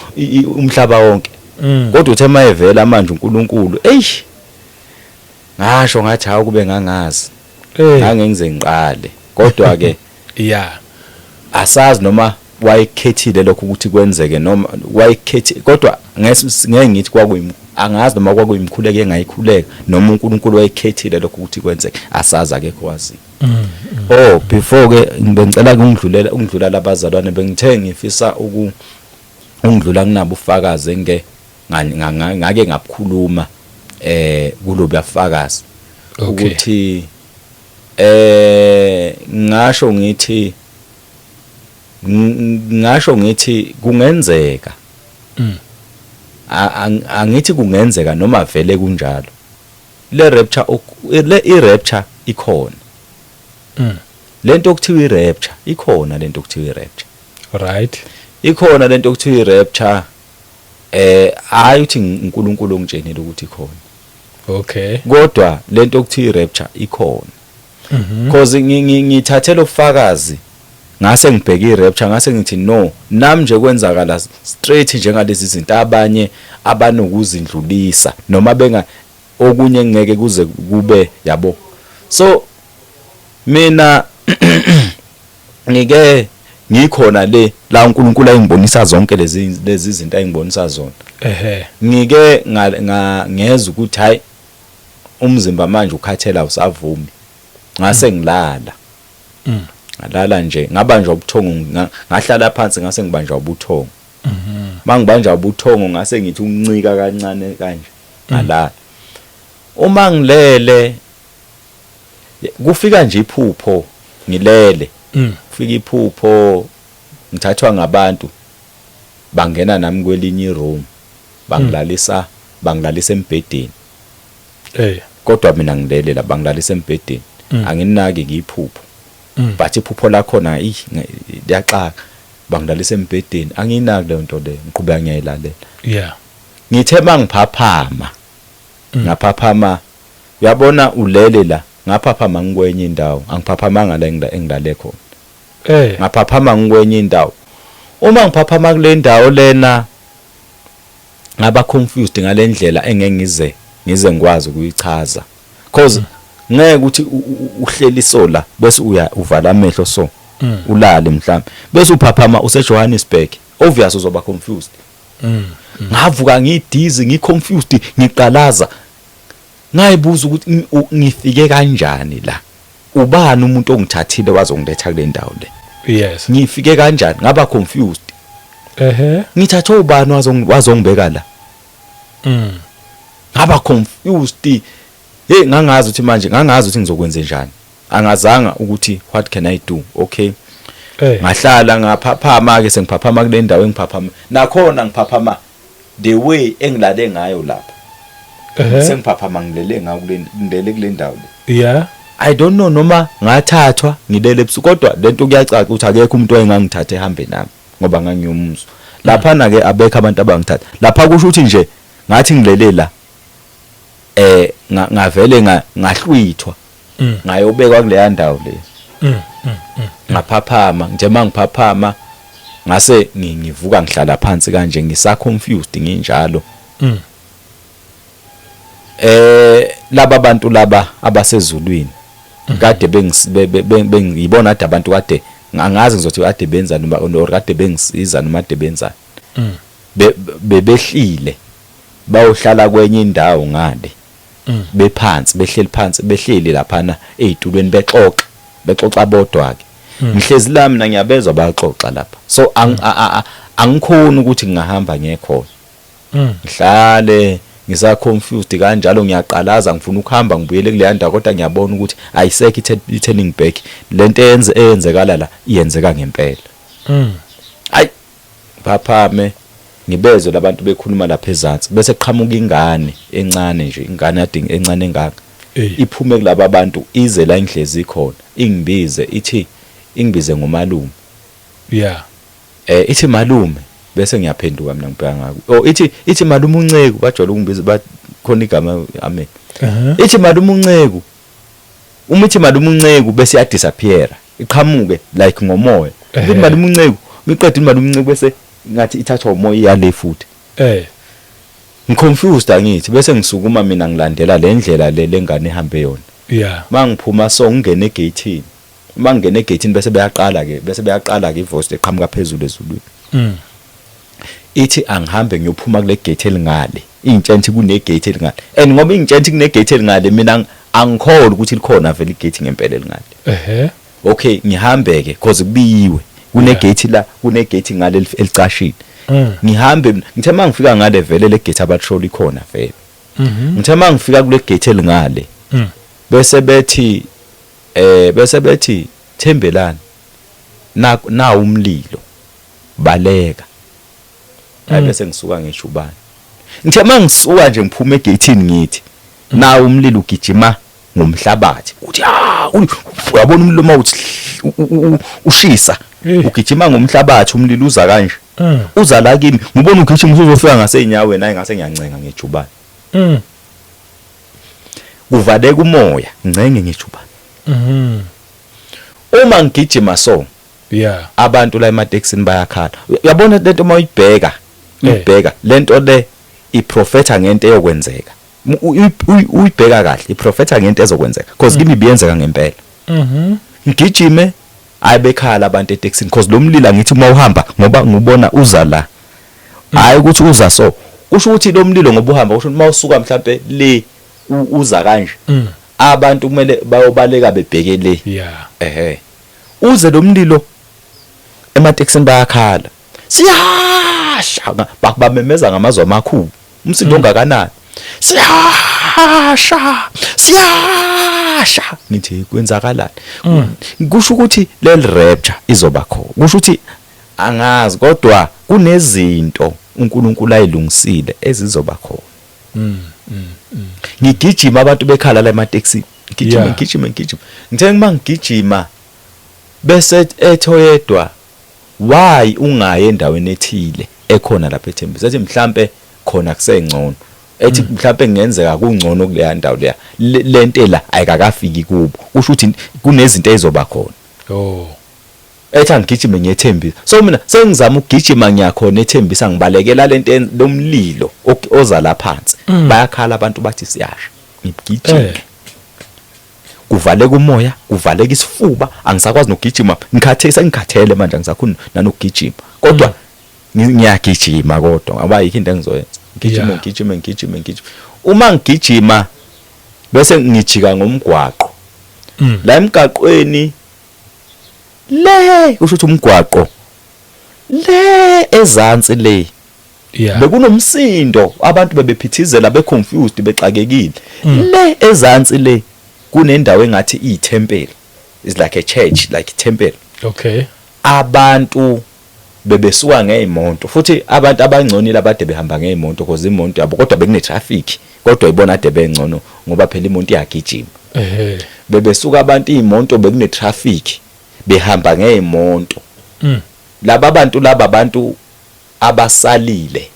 umhlaba wonke." Kodwa uthe mayevela manje uNkulunkulu, eish, ngasho ngathi, "Hawu, kube ngangazi, ngange ngize ngiqale." Kodwa ke asazi noma wayekhethile lokho ukuthi kwenzeke noma wayekhethi, kodwa ngeke ngithi kwakuyim, angazi noma kwakuyimkhuleko engayikhuleka noma uNkulunkulu wayekhethile lokho ukuthi kwenzeke, asazi, akekho waziyo. Oh, before ke bengicela ukungidlulela, ukundlula labazalwane, bengithe ngifisa ukungidlula kunabo ufakazi engike ngake ngabukhuluma kulobu yafakazi ukuthi ngasho ngithi kungenzeka, angithi kungenzeka noma vele kunjalo, le rapture le i-rapture ikhona. Lento okuthiwa i-rapture ikhona, lento okuthiwa i-rapture ikhona, lento okuthiwa i-rapture. Hayi uthi uNkulunkulu ongitshenile ukuthi ikhona, kodwa lento okuthiwa i-rapture ikhona, cause ngithathe lo fakazi, ngase ngibheke i-rapture, ngase ngithi, no, nami nje kwenzakala straight njengalezi zinto abanye abanokuzindlulisa noma benga okunye ngeke kuze kube, yabo. So mina ngike ngikhona le la uNkulunkulu ayingibonisa zonke lezi zinto ayingibonisa zona. Ngike ngezwa ukuthi hayi, Umzimba manje ukhathela, usavumi, ngase ngilala. Ngalala nje, ngabanjwa ubuthongo, ngahlala phansi, ngase ngibanjwa ubuthongo. Mangibanjwa ubuthongo, ngase ngithi uncika kancane kanje, ngalala. Uma ngilele, kufika nje iphupho ngilele. Kufika iphupho, ngithathwa ngabantu, bangena nami kwelinye iroom, bangilalisa embhedeni. Kodwa mina ngilele la, bangilalisa embhedeni. Anginaki ngiyiphupho. But iphupho lakhona liyaxaka. Bangilalisa embhedeni, anginaki leyo nto leyo, ngiqhubeka ngiyayilalela. Ngithe mangiphaphama, ngaphaphama, uyabona, ulele la, ngaphaphama ngikwenye indawo, angiphaphamanga la engilale khona. Ngaphaphama ngikwenye indawo. Uma ngiphaphama kule ndawo lena, ngaba confused ngalendlela engeke ngize ngikwazi ukuyichaza, cause ngeke ukuthi uhleli so la, bese uya uvala amehlo so, ulale mhlawumbe, bese uphaphama use Johannesburg. Obvious uzoba confused. Ngavuka ngidizzy, ngiconfused, ngiqalaza, ngayibuza ukuthi ngifike kanjani la, ubani umuntu ongithathile wazongiletha kule ndawo le? Ngifike kanjani? Ngaba confused. Ngithathwe ubani wazongibeka la? Ngaba confused. Hey, ngangazi ukuthi manje, ngangazi ukuthi ngizokwenza njani, angazanga ukuthi what can I do. Okay. Ngahlala, ngaphaphama ke, sengiphaphama kule ndawo engiphaphama nakhona, ngiphaphama the way engilale ngayo lapha. Sengiphaphama ngilele ngayo kule, ngilele kule ndawo le. I don't know noma ngathathwa ngilele ebusuku, kodwa lento kuyacaca ukuthi akekho umuntu owayengangithatha ehambe nami, ngoba ngangiyomuzwa laphana ke, abekho abantu abangithatha lapha. Kusho ukuthi nje ngathi ngilele la, ngavele ngahlwithwa, ngayobekwa kuleya ndawo le. Ngaphaphama nje, mangiphaphama ngase ngivuka, ngihlala phansi kanje, ngisa confused nginjalo. Laba bantu laba abasezulwini kade bengibona, kade abantu kade angazi ngizothi kade benza noma or kade bengisiza noma kade benzani. Bebehlile bayohlala kwenye indawo ngale. Bephansi, behleli phansi, behleli laphana ezitulweni, bexoxa, bexoxa bodwa ke. Ngihlezi la mina, ngiyabezwa bayaxoxa lapha, so angikhoni ukuthi ngingahamba ngekhona. Ngihlale ngisa confused kanjalo, ngiyaqalaza, ngifuna ukuhamba ngibuyele kuleya ndawo, kodwa ngiyabona ukuthi ayisekho i-turning back. Lento eyenzekala la iyenzeka ngempela. Ayi, phaphame, ngibezwe labantu bekhuluma lapha ezansi, bese qhamuka ingane encane nje, ingane yadinga encane engaka. Iphume kulaba bantu, ize la engihlezi khona, ingibize, ithi, ingibize ngomalume. Ithi malume, bese ngiyaphenduka mina, ngibheka ngako. Oh, ithi malume uNceku, bajwayele ukungibiza, bakhona igama, amen. Ithi malume uNceku. Uma ithi malume uNceku, bese iya disappear, iqhamuke like ngomoya. Ithi malume uNceku, miqeda malume uNceku, bese ngathi ithathwa umoya, iyale futhi. Ngiconfused angithi, bese ngisukuma mina, ngilandela le ndlela le lengane ihambe yona. Mangiphuma so, ngingena egate. Uma ngingena egate, bese beyaqala ke ivoice eqhamuka phezulu ezulwini. Ithi angihambe ngiyophuma kule gate elingale. Ingitshela ukuthi kune gate elingale. And ngoba ingitshela ukuthi kune gate elingale, mina angikholwa ukuthi likhona vele igate ngempela elingale. Okay, ngihambe ke, cause kubiyiwe. Kune gate la, kune gate ngale elicashile. Ngihambe mina, ngithe mangifika ngale, vele le gate abatrol ikhona vele. Ngithe mangifika kule gate elingale, bese bethi Thembelani, na na umlilo, baleka. Hayi, bese ngisuka ngejubane. Ngithe mangisuka nje, ngiphuma egate, ngithi na umlilo ugijima ngomhlabathi, uthi ah, uyabona umlilo mawuthi ushisa, ugijima ngomhlabathi umlilo, uza kanje. Uza la kimi, ngibona ugijima usuzofika ngasenyaweni. Hayi, ngase ngiyancenga ngejubane. Kuvaleka umoya, ngcenge ngejubane. Uma ngigijima so, abantu la ematekisini bayakhala. Uyabona lento, uma uyibheka, uyibheka lento le, iprofeta ngento eyokwenzeka. Uyibheka kahle, iprofeta ngento ezokwenzeka, because kimi biyenzeka ngempela. Ngigijime, hayi, bekhala abantu etekisini, because lo mlilo, angithi uma uhamba, ngoba ngubona uza la, hayi ukuthi uza so, kusho ukuthi lo mlilo ngoba uhamba, kusho ukuthi uma usuka mhlambe le uza kanje, abantu kumele bayobaleka bebheke le. Ehe, uze lo mlilo, ematekisini bayakhala, siyasha, bamemeza ngamazwi amakhulu, umsindo ongakanani, siyasha, siyasha. Ngithi kwenzakalani? Kusho ukuthi leli rapture izoba khona, kusho ukuthi angazi, kodwa kunezinto uNkulunkulu ayilungisile ezizoba khona. Ngigijima, abantu bekhala la ematekisini, ngigijima, ngigijima, ngigijima. Ngithe uma ngigijima, bese ethi oyedwa, "Why ungayi endaweni ethile ekhona lapha eThembisa?" Ethi mhlambe khona kusengcono, ethi mhlambe kungenzeka kungcono kuleya ndawo leya. Lentela ayikakafiki kubo, kusho ukuthi kunezinto ezizoba khona. Ethi angigijime ngiyethembisa. So mina sengizama ukugijima, ngiyakhona ethembisa, ngibalekela lento lomlilo oza la phansi. Bayakhala abantu, bathi siyasha. Ngigijime, kuvaleka umoya, kuvaleka isifuba, angisakwazi nokugijima, ngikhathele, sengikhathele manje, angisakhoni nanokugijima, kodwa ngiyagijima kodwa ngoba ayikho into engizoyenza. Ngigijime, ngigijime, ngigijime, ngigijime. Uma ngigijima bese ngijika ngomgwaqo, la emgaqweni le, kusho ukuthi umgwaqo le ezansi le, bekunomsindo, abantu bebephithizela, beconfused, bexakekile. Le ezansi le kunendawo engathi iyithempeli, is like a church, like temple. Abantu bebesuka ngey'moto, futhi abantu abangconile abade behamba ngey'moto, cause imoto yabo, kodwa bekune traffic, kodwa ibona ade bengcono ngoba phela imoto iyagijima. Bebesuka abantu iy'moto, bekune traffic, behamba ngey'moto. Laba bantu, laba bantu abasalile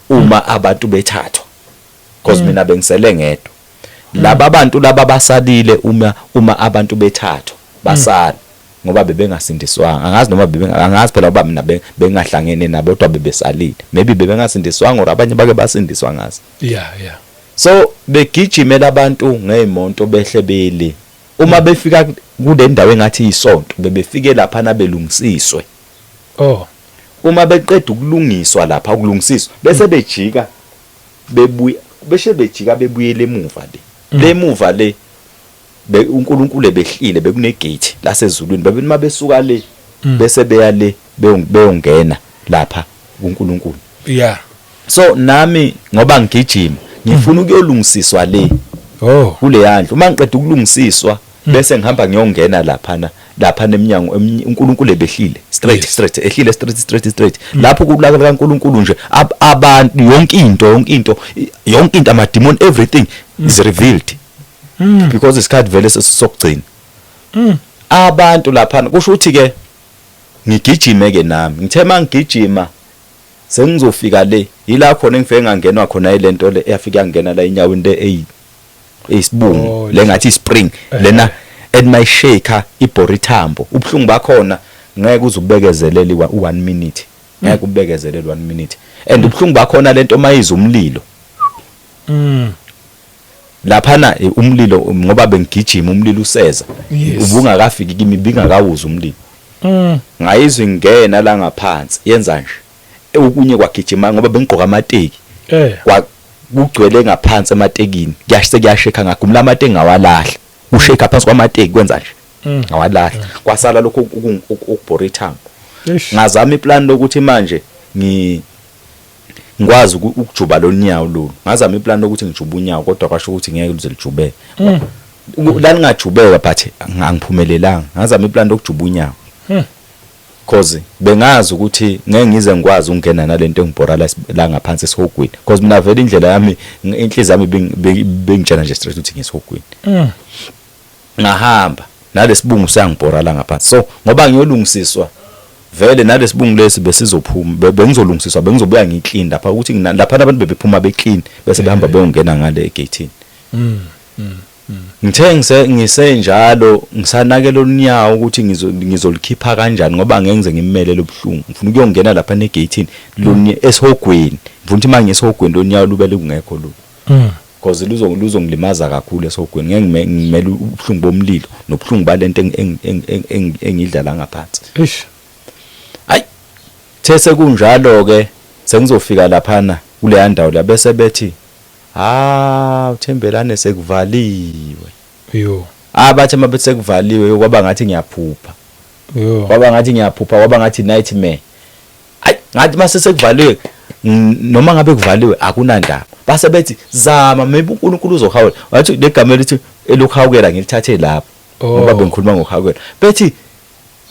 uma abantu bethathwa, because mina bengisele ngedwa. Laba bantu laba basalile uma abantu bethathwa, basala ngoba bebengasindiswanga. Angazi noma bebenga, angazi phela ngoba mina bengahlangene nabo, kodwa bebesalile. Maybe bebengasindiswanga or abanye bake basindiswa, ngazi. So begijimela abantu ngey'moto, behle bele. Uma befika kule ndawo engathi isonto, bebefike lapha belungisiswe. Uma beqeda ukulungiswa lapha, ukulungisiswa, bese bejika bebuya, bese bejika bebuyele emuva le, lemuva le uNkulunkulu ebehlile, bekune gate lasezulwini. Bebethi mabesuka le, bese beya le, beyongena lapha kuNkulunkulu. So nami ngoba ngigijima, ngifuna ukuyolungisiswa le kuleya ndlu. Uma ngiqeda ukulungisiswa, bese ngihamba ngiyongena laphana, lapha eminyango uNkulunkulu ebehlile straight, straight, ehlile straight, straight, straight lapho kulaka kaNkulunkulu nje. Abantu, yonke into, yonke into, yonke into, ama demon, everything is revealed, because isikhathi vele sesokugcina. Abantu lapha, kusho ukuthi ke ngigijime ke nami. Ngithe mangigijima sengizofika le, yila khona engifike ngangenwa khona ilento le eyafika yangena la enyaweni le eyisibungu, le ngathi spring lena and my shaker ibhora ithambo. Ubuhlungu bakhona ngeke uze ubekezelele u1 minute, ngeke ubekezelele 1 minute. And ubuhlungu bakhona, lento mayiza umlilo laphana, umlilo, ngoba bengigijima umlilo useza, ubungakafiki kimi, bingakawuza umlilo. Ngayizwa ingena la ngaphansi, yenza nje okunye kwagijima, ngoba bengigqoka amateki, kwa kugcwele ngaphansi ematekini, kuyashise, kuyasheka. Ngagumula amateki, ngawalahla. Kusheka phansi kwamateki, kwenza nje, ngawalahla, kwasala lokho ukubhora ithambo. Ngazama iplan lokuthi manje ngikwazi ukujuba lo nyawo lolu. Ngazama iplan lokuthi ngijube unyawo, kodwa kwasho ukuthi ngeke luze lijubeke. Lalingajubeka, but angiphumelelanga. Ngazama iplan lokujuba unyawo, cause bengazi ukuthi ngeke ngize ngikwazi ukungena nalento engibhora la ngaphansi esihogweni, cause mina vele indlela yami, inhliziyo yami bengitshela nje straight ukuthi ngisehogweni. Ngahamba nalesibungu siyangibhora la ngaphansi. So ngoba ngiyolungisiswa vele nalesibungu lesi besizophuma, bengizolungisiswa, bengizobuya ngiclean lapha, ukuthi lapha abantu bebephuma beclean, bese behamba beyongena ngale egate. Ngithe ngisenjalo, ngisanakela olunyawo ukuthi ngizolikhipha kanjani, ngoba ngeke ngize ngimele lobuhlungu. Ngifuna ukuyongena lapha negate lonye esihogweni, ngifuna ukuthi manje esihogweni lonyawo lube lungekho lo, because luzongilimaza kakhulu esihogweni. Ngeke ngimele ubuhlungu bomlilo nobuhlungu balento engidla la ngaphansi. Hayi, the sekunjalo ke, sengizofika laphana kuleya ndawo la, bese bethi Ha, uThembelane sekuvaliwe. Yo. Abathi uma bethi sekuvaliwe kwaba ngathi ngiyaphupha. Yo. Kwaba ngathi ngiyaphupha, kwaba ngathi nightmare. Ayi, ngathi mase sekuvaliwe, noma ngabe kuvaliwe akunandaba. Base bethi zama, maybe uNkulunkulu uzohawukela. Wathi legama elithi elokuhawukela ngilithathe lapho. Ngoba bengikhuluma ngokuhawukela. Bethi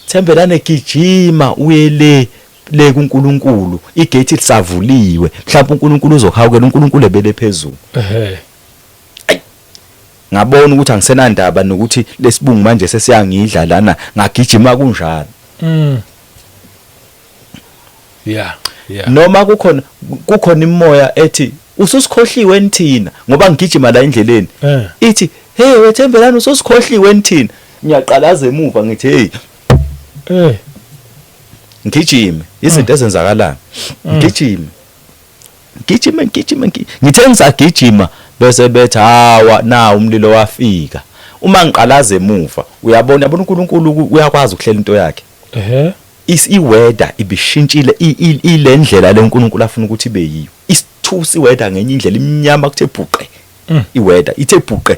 Thembelane gijima uye le le kuNkulunkulu, igate lisavuliwe, mhlawumbe uNkulunkulu uzohawukela, uNkulunkulu ebele phezulu. Ehhe. Ngabona ukuthi angisenandaba nokuthi lesibungu manje sesiyangidla lana, ngagijima kunjalo. Yeah. Yeah. Noma kukhona imoya ethi ususikhohliwe nithina, ngoba ngigijima la endleleni. Ithi hey wethembelani ususikhohliwe nithina. Ngiyaqalaza emuva ngithi hey. Ngigijime izinto ezenzakalayo. Ngigijime. Ngigijime ngigijime ngithe ngisagijima bese bethi hawa na umlilo wafika. Uma ngiqalaza emuva uyabona, yabona uNkulunkulu uyakwazi ukuhlela into yakhe. I-weather ibishintshile, ilendlela leNkulunkulu afuna ukuthi ibe yiyo. Isithusi i-weather ngenye indlela, imnyama kuthe bhuqe. I-weather ithe bhuqe,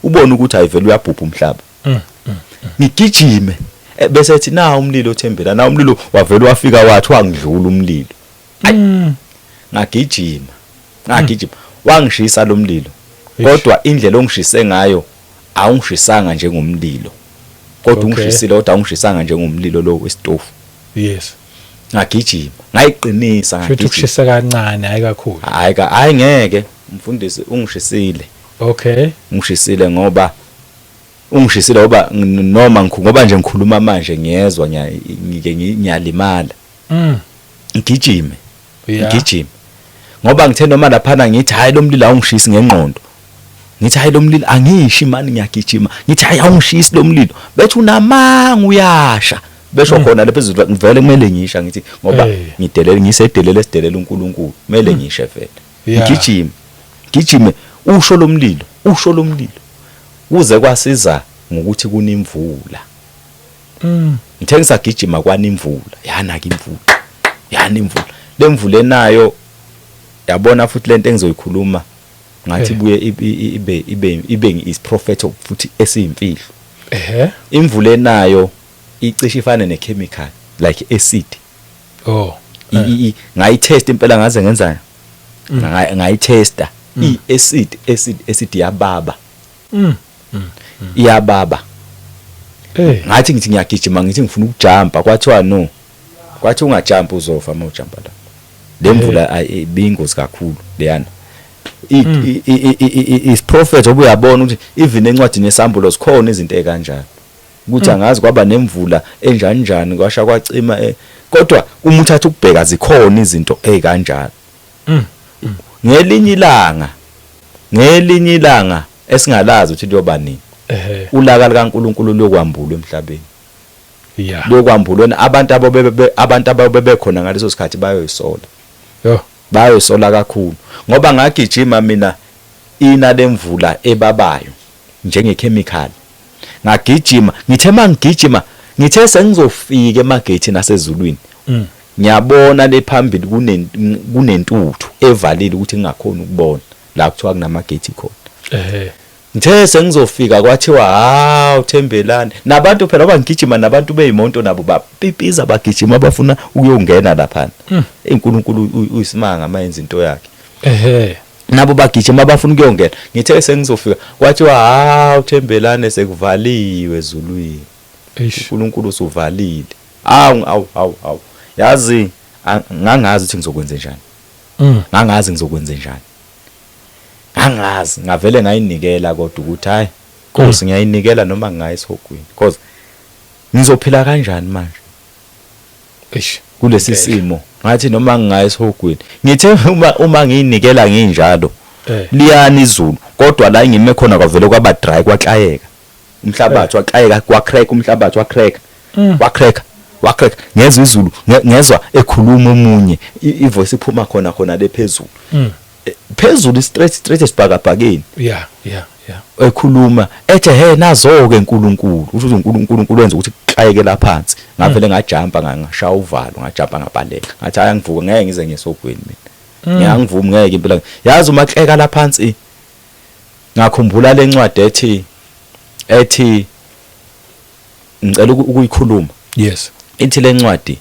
ubone ukuthi ayivele uyabhubha umhlaba. Ngigijime bese ethi na umlilo Thembela, na umlilo wavele wafika wathi wangidlula umlilo. Ngagijima, ngagijima, wangishisa lo mlilo. Kodwa indlela ongishise ngayo awungishisanga njengomlilo. Kodwa ungishisile, kodwa awungishisanga njengomlilo lo wesitofu. Yes. Ngagijima, ngayiqinisa, Futhi ngagijima. ukushisa kancane, hayi kakhulu. Hayi ka, hayi ngeke mfundisi, ungishisile. Ungishisile ngoba ungishisile ngoba noma ngoba nje ngikhuluma manje ngiyezwa, ngiyalimala. Ngigijime. Ngigijime. Ngoba ngithe noma laphana ngithi hayi lo mlilo awungishisi ngengqondo. Ngithi hayi lo mlilo angishi mani, ngiyagijima. Ngithi hayi awungishisi lo mlilo. Bethi unamanga uyasha. Besho khona lapha phezulu ngivele kumele ngisha, ngithi ngoba ngidelele, ngisedelele sidelela uNkulunkulu. Kumele ngishe vele. Ngigijime. Ngigijime usho lo mlilo, usho lo mlilo. Kuze kwasiza ngokuthi kunemvula. Ngithe ngisagijima kwanimvula, yana ke imvula. Yana imvula. Lemvula enayo yabona futhi lento engizoyikhuluma ngathi ibuye ibe isiprofetho futhi esiyimfihlo. Imvula enayo icishe ifane nechemical like acid. Ngayitest impela ngaze ngenza ngayitesta. I-acid, acid, acid yababa. Iyababa. Ngathi ngithi ngiyagijima ngithi ngifuna ukujumpa, kwathiwa no. Kwathi ungajumpa uzofa uma ujumpa lapho. Le mvula ibingozi kakhulu leyana. Isiprofetho obuyabona ukuthi even encwadini yesambulo zikhona izinto ezikanjalo. Ukuthi angazi kwaba nemvula enjani njani kwasha kwacima, kodwa uma uthatha ukubheka zikhona izinto ezikanjalo. Ngelinye ilanga esingalazi ukuthi liyoba nini. Ulaka likaNkulunkulu luyokwambulwa emhlabeni. Luyokwambulwa abantu ababebekhona ngaleso sikhathi bayoyisola. Bayoyisola kakhulu ngoba ngagijima mina ina lemvula ebabayo njengechemical. Ngagijima, ngithe mangigijima ngithe sengizofika emagate nasezulwini. Ngiyabona le phambili kunentuthu evalile ukuthi ngingakhona ukubona la kuthiwa kunamagate khona. Ngithe sengizofika kwathiwa hawu Thembelani, nabantu phela bangigijima nabantu beyimonto nabo bapipiza bagijima bafuna ukuyongena lapha. INkulunkulu uyisimanga mayenza into yakhe. Nabo bagijima bafuna ukuyongena. Ngithe sengizofika kwathiwa hawu Thembelani sekuvaliwe ezulwini. uNkulunkulu usuvalile. Awu, awu, awu, awu. Yazi ngangazi ukuthi ngizokwenza njani. Ngangazi ngizokwenza njani. Ngangazi, ngavele ngayinikela kodwa ukuthi hayi Nkosi ngiyayinikela noma ngingayi esihogweni because ngizophila kanjani manje? Kulesi simo ngathi noma ngingayi esihogweni. Ngithe uma ngiyinikela nginjalo liyana izulu kodwa la ngime khona kwavele kwaba dry kwaklayeka. Umhlabathi waklayeka kwacrack, umhlabathi wacrack. Wacrack, wacrack. Ngezwa izulu, ngezwa ekhuluma omunye, ivoice iphuma khona khona le phezulu. Phezulu straight straight esibhakabhakeni. Ekhuluma ethe he nazo ke uNkulunkulu, usho ukuthi uNkulunkulu wenza ukuthi kuxayeke la phansi. Ngavele ngajumpa ngashaya uvalo, ngajumpa ngabaleka. Ngathi hayi angivuke ngeke ngize ngisogweni mina. Ngiyangivumi ngeke impela. Yazi uma kleka la phansi ngakhumbula lencwadi ethi ngicela ukuyikhuluma. Yes. Ithi lencwadi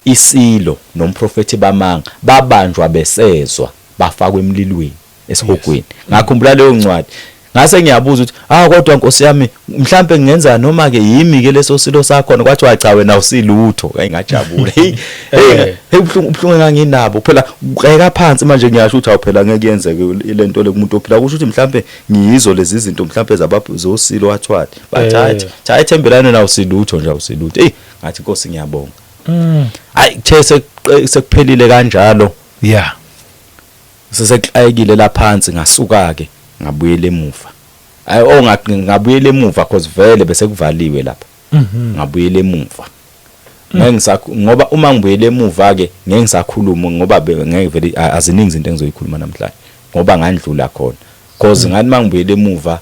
isilo nomprofethi bamanga babanjwa besezwa bafakwa emlilweni esihogweni. Ngakhumbula leyo ncwadi. Ngase ngiyabuza ukuthi ah kodwa Nkosi yami mhlambe ngingenza noma ke yimi ke leso silo sakhona, kwathiwa cha wena usilutho. Hayi ngajabula. Hey hey hey, ubuhlungu enganginabo phela uqeka phansi manje ngiyasho ukuthi awuphela ngeke yenzeke lento le kumuntu ophila, kusho ukuthi mhlambe ngiyizo lezi zinto mhlambe zosilo wathwathi bathi hayi cha ethembelane nawo silutho nje awusilutho. Hey ngathi Nkosi ngiyabonga. Hayi kuthe sekuphelile kanjalo. Yeah. Sesexayekile la phansi ngasuka ke ngabuyela emuva. Hayi oh ngabuyela emuva cause vele bese kuvaliwe lapha. Ngabuyela emuva. Ngeke ngisakho ngoba uma ngibuyele emuva ke ngeke ngisakhuluma ngoba ngeke vele aziningi izinto engizoyikhuluma namhlanje ngoba ngandlula khona. Cause ngathi mangibuyele emuva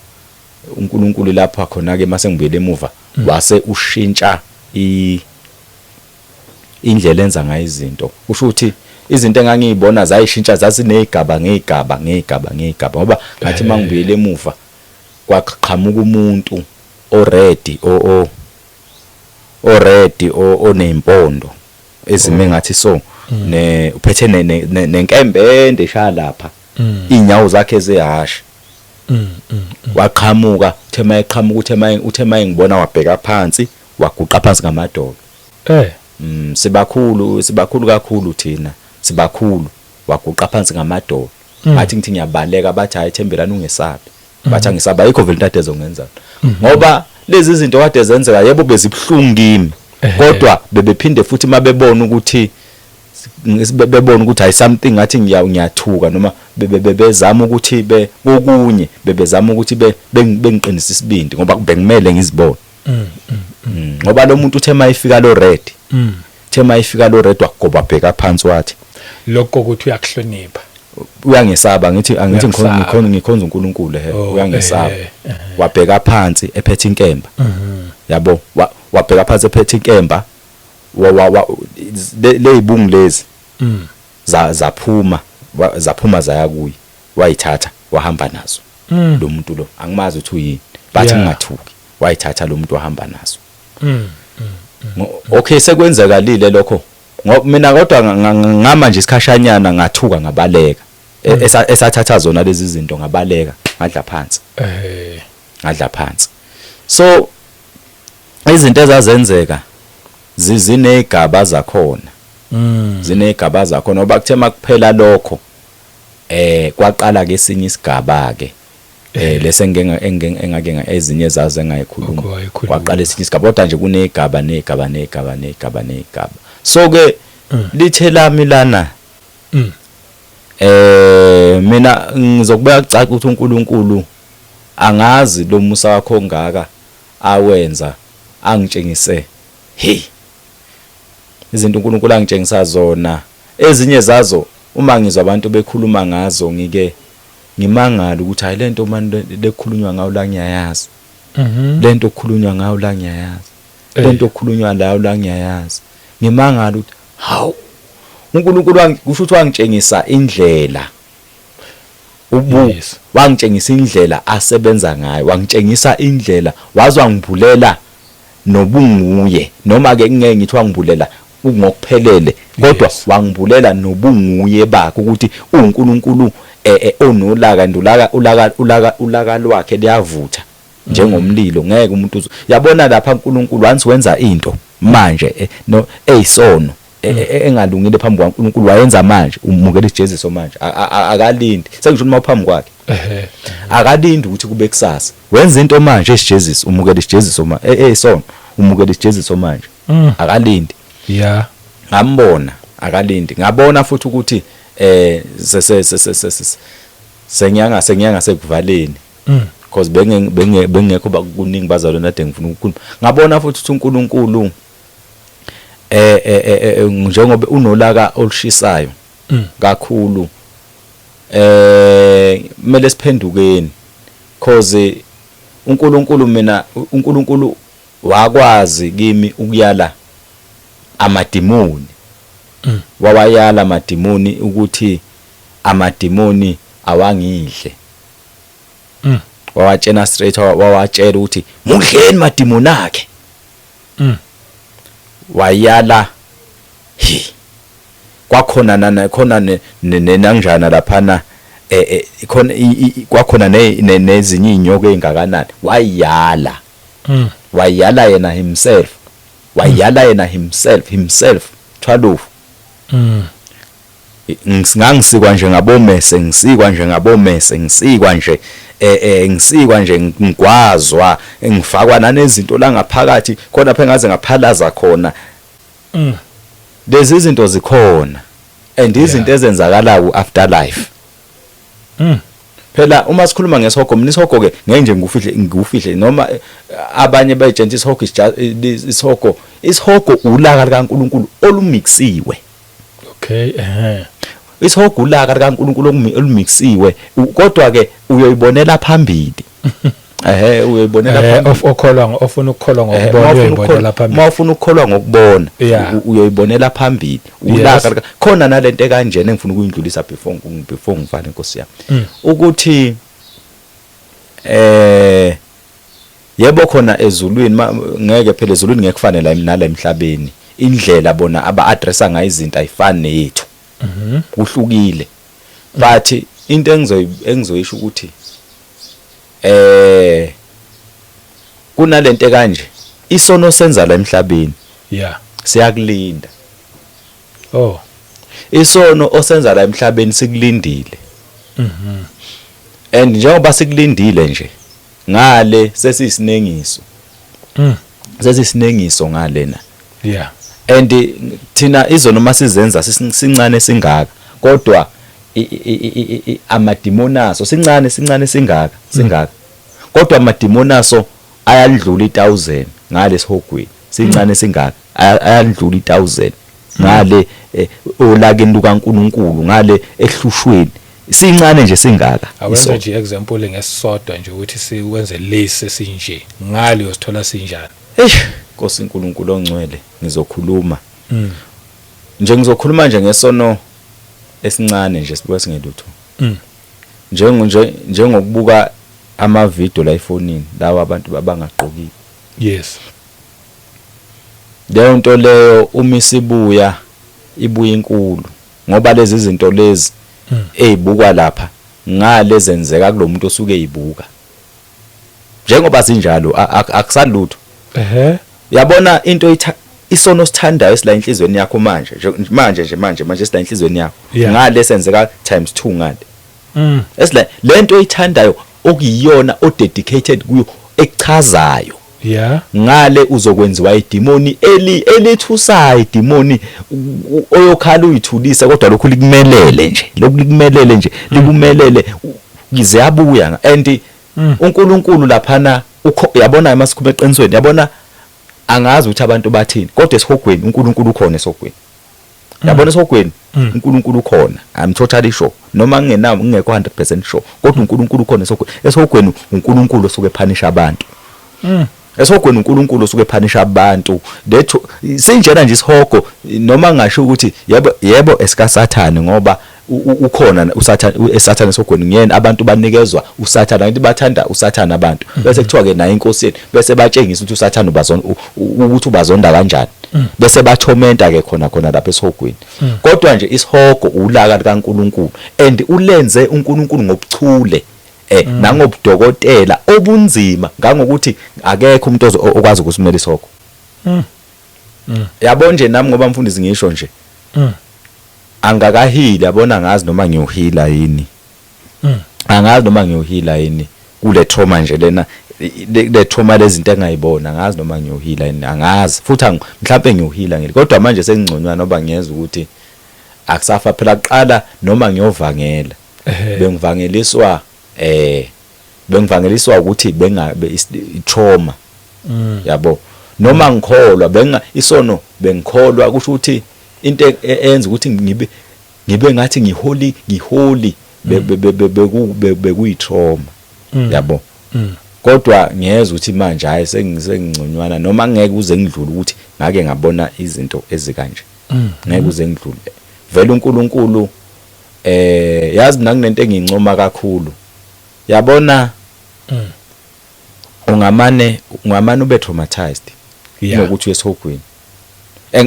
uNkulunkulu lapha khona ke mase ngibuyele emuva wase ushintsha indlela enza ngayo izinto. Kusho ukuthi izinto engangiyibona zayishintsha, zazinezigaba ngezigaba ngezigaba ngezigaba, ngoba ngathi mangibuyele emuva kwaqhamuka umuntu already o already onezimpondo ezime ngathi so ne uphethe nenkembe ende eshaya lapha, inyawo zakhe zehashi. Waqhamuka, uthe mayeqhamuka uthe mayengibona wabheka phansi, waguqa phansi ngamadolo. Sibakhulu, sibakhulu kakhulu thina, sibakhulu. Waguqa phansi ngamadolo. Ngathi ngithi ngiyabaleka, bathi hayi Thembelani ungesabi. Bathi angisabi, ayikho vele into ade ezongenza. Ngoba lezi zinto kade zenzeka yebo bezibuhlungu kimi. Kodwa bebephinde futhi mabebona ukuthi bebona ukuthi hayi something ngathi ngiyathuka noma bebezama ukuthi be kokunye bebezama ukuthi bengiqinise isibindi ngoba bekumele ngizibone. Ngoba lo muntu uthe mayifika lo red. Uthe mayifika lo red wagoba bheka phansi wathi lokho ukuthi uyakuhlonipha. Uyangesaba, ngithi angithi ngikhona ngikhonza uNkulunkulu he, uyangesaba. Wabheka phansi ephethe inkemba. Yabo, wabheka phansi ephethe inkemba. Lezibungu lezi zaphuma zaphuma zaya kuye, wayithatha wahamba nazo. Lo muntu lo angimazi ukuthi uyini, bathi ngingathuki, wayithatha lo muntu wahamba nazo. Okay, sekwenzekalile lokho. Ngoba mina kodwa ngama nje isikhashanyana ngathuka ngabaleka. Esathatha zona lezi zinto ngabaleka, ngadla phansi. Ngadla phansi. So izinto ezazenzeka zinezigaba zakhona. Zinezigaba zakhona ngoba kuthe makuphela lokho kwaqala ke esinye isigaba ke lese engake ezinye zazo engayikhuluma, kwaqala esinye isigaba, kodwa nje kunezigaba nezigaba nezigaba nezigaba nezigaba. So ke lithe lami lana mina ngizokubeka kucaca ukuthi uNkulunkulu angazi lo musa wakho ongaka awenza angitshengise, hey, izinto uNkulunkulu angitshengisa zona, ezinye zazo uma ngizwa abantu bekhuluma ngazo ngike ngimangala ukuthi hayi lento manje lekhulunywa ngayo la ngiyayazi, lento okukhulunywa ngayo la ngiyayazi, lento okukhulunywa layo la ngiyayazi. Ngimangala ukuthi hawu, uNkulunkulu kusho ukuthi wangitshengisa indlela wangitshengisa indlela asebenza ngayo, wangitshengisa indlela, waze wangivulela nobunguye, noma ke ngeke ngithi wangivulela ngokuphelele, kodwa wangivulela nobunguye bakhe ukuthi uNkulunkulu onolaka, ndulaka ulaka ulaka ulaka lwakhe liyavutha njengomlilo, ngeke umuntu yabona lapha uNkulunkulu once wenza into manje no eyisono engalungile phambi kwaNkulunkulu, wayenza manje umukela isijeziso manje, akalindi, sengisho uma uphambi kwakhe akalindi ukuthi kube kusasa, wenza into manje esijeziso, umukela isijeziso manje, eyisono umukela isijeziso manje, akalindi. Yeah, ngambona akalindi, ngabona futhi ukuthi senyanga senyanga sekuvaleni, because bengekho kuningi bazalwane kade ngifuna ukukhuluma. Ngabona futhi ukuthi uNkulunkulu njengoba unolaka olushisayo kakhulu, kumele siphendukeni, cause uNkulunkulu, mina uNkulunkulu wakwazi kimi ukuyala amadimoni, wawayala amadimoni ukuthi Amadimoni awangidle. Wawatshena straight, wawatshela ukuthi mudleni madimoni akhe. Wayala hi kwakhona nana khona nenangjana laphana, khona kwakhona nezinye inyoka ezingakanani, wayala. Wayala yena himself, wayala yena himself 12. Ngangisikwa nje ngabomese, ngisikwa nje ngabomese, ngisikwa nje, ngisikwa nje, ngigwazwa, ngifakwa nanezinto la ngaphakathi khona phela, ngaze ngaphalaza khona. Lezi zinto zikhona and izinto ezenzakalayo afterlife. Phela uma sikhuluma ngesihogo, mina isihogo ke ngeke nje ngikufihle noma abanye bayitshela isihogo, isihogo ulaka likaNkuluNkulu olumixiwe. Okay, eh. Isihogo ulaka likaNkuluNkulu olumixiwe, kodwa ke uyoyibonela phambili, ehe, uyoyibonela phambili. Of okholwa, ofuna ukukholwa ngokubona, uyoyibonela phambili. Mawufuna ukukholwa ngokubona, uyoyibonela phambili ulaka khona. Nalento ekanjena engifuna ukuyindlulisa before ngivale, Nkosi yami, ukuthi yebo, khona ezulwini ngeke phela, ezulwini ngeke kufane la nala emhlabeni. Indlela bona aba-addressa ngayo izinto ayifani neyethu, kuhlukile. But into engizoyisho ukuthi kunalento kanje, isono senza la emhlabeni siyakulinda. Isono osenza la emhlabeni sikulindile. And njengoba sikulindile nje ngale, sesiyisinengiso. Sesiyisinengiso ngalena. And thina izono masizenza sincane singaka, kodwa amadimoni aso sincane, sincane singaka, singaka, kodwa amadimoni aso ayalidlula i1000 ngale sihogweni. Sincane singaka, ayalidlula i1000 ngale olakeni lukaNkuluNkulu, ngale ehlushweni, sincane nje singaka. Awenze isono. Nje example ngesisodwa nje ukuthi siwenze lesi sinje ngale, uyosithola sinjani? Eish, Nkosi uNkulunkulu ongcwele, ngizokhuluma nje, ngizokhuluma nje ngesono esincane nje, sibuka singelutho. Njengo nje njengokubuka ama video la efonini lawa abantu abangagqokile. Leyo nto leyo uma isibuya, ibuya inkulu, ngoba lezi zinto lezi ezibukwa lapha ngale zenzeka kulomuntu osuke eyibuka njengoba sinjalo, akusalutho. Yabona into isono sithandayo esila enhlizweni yakho manje manje nje manje manje esila enhlizweni yakho, ngale senzeka times 2 ngale. Esila lento oyithandayo, okuyiyona o-dedicated kuyo, ekuchazayo, ngale uzokwenziwa idimoni elithusayo, idimoni oyokhala uyithulisa, kodwa lokhu likumelele nje, lokhu likumelele nje, likumelele, ziyabuya. And uNkulunkulu laphana yabona, masikhuluma eqinisweni, yabona, angazi ukuthi abantu bathini, kodwa esihogweni uNkulunkulu ukhona. Esihogweni, yabona, esihogweni uNkulunkulu ukhona, I'm totally sure, noma ngingenawo, ngingekho 100% sure, kodwa uNkulunkulu ukhona esihogweni. Esihogweni uNkulunkulu osuke ephanisha abantu. Esihogweni uNkulunkulu osuke ephanisha abantu. Lethu sinjena nje isihogo, noma ngisho ukuthi yebo yebo esikaSathane, ngoba ukhona uSathane, eSathane esihogweni ngiyena. Abantu banikezwa uSathane, angithi bathanda uSathane abantu, bese kuthiwa ke naye inkosi yethu, bese batshengisa ukuthi uSathane ubazonda, ukuthi ubazonda kanjani, bese bathomenta ke khona khona lapha esihogweni. Kodwa nje isihogo ulaka likaNkuluNkulu, and ulenze uNkulunkulu ngobuchule nangobudokotela obunzima ngangokuthi akekho umuntu okwazi ukusimela isihogo. Yabo nje nami, ngoba mfundisi, ngisho nje, angakahili, yabona, ngazi noma ngiyohila yini. Angazi noma ngiyohila yini kule trauma nje lena, le trauma lezinto engayibona, angazi noma ngiyohila yini, angazi futhi, mhlawumbe ngiyohila ngile, kodwa manje sengingconywana ngoba ngiyezwa ukuthi akusafa phela kuqala noma ngiyovangela. Bengivangeliswa ukuthi benga trauma, yabo, noma ngikholwa benga isono, bengikholwa kusho ukuthi into eyenza ukuthi ngibe ngathi ngiholi, ngiholi bekuyi trauma, yabo. Kodwa ngiyezwa ukuthi manje hayi, sengingconywana, noma ngeke uze ngidlule ukuthi ngake ngabona izinto ezikanje, ngeke uze ngidlule vele uNkulunkulu. Yazi mina kunento engiyincoma kakhulu, yabona. Ungamane ube traumatized kunokuthi uye esihogweni.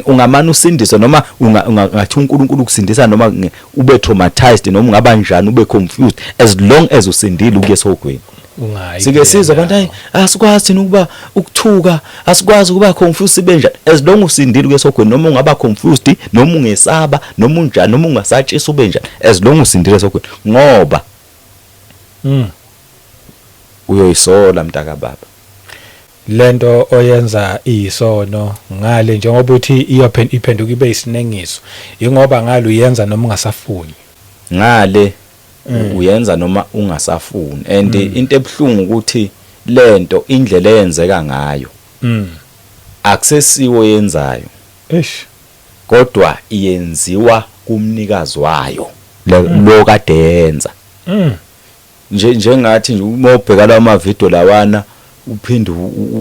Ungamane usindiswe noma ungathi uNkulunkulu ukusindisa, noma ube traumatized, noma ungaba njani, ube confused, as long as usindile, ukuye esihogweni. Ungayi. Sike sizwe abantu, hayi, asikwazi thina ukuba ukuthuka, asikwazi ukuba confused, sibe njani. As long usindile ukuye esihogweni, noma ungaba confused, noma ungesaba, noma unjani, noma ungasatshisa, ube njani, as long usindile esihogweni, ngoba uyoyisola, mntaka baba. Lento oyenza iyisono ngale, njengoba uthi iyophen iphenduka ibe isinengiso, ingoba ngale uyenza noma ungasafuni. Ngale uyenza noma ungasafuni, and into ebuhlungu ukuthi lento, indlela eyenzeka ngayo, akusesiwo yenzayo, Eish. kodwa iyenziwa kumnikazi wayo lo kade yenza. Nje njengathi nje uma ubheka lawa mavidiyo lawana, uphinde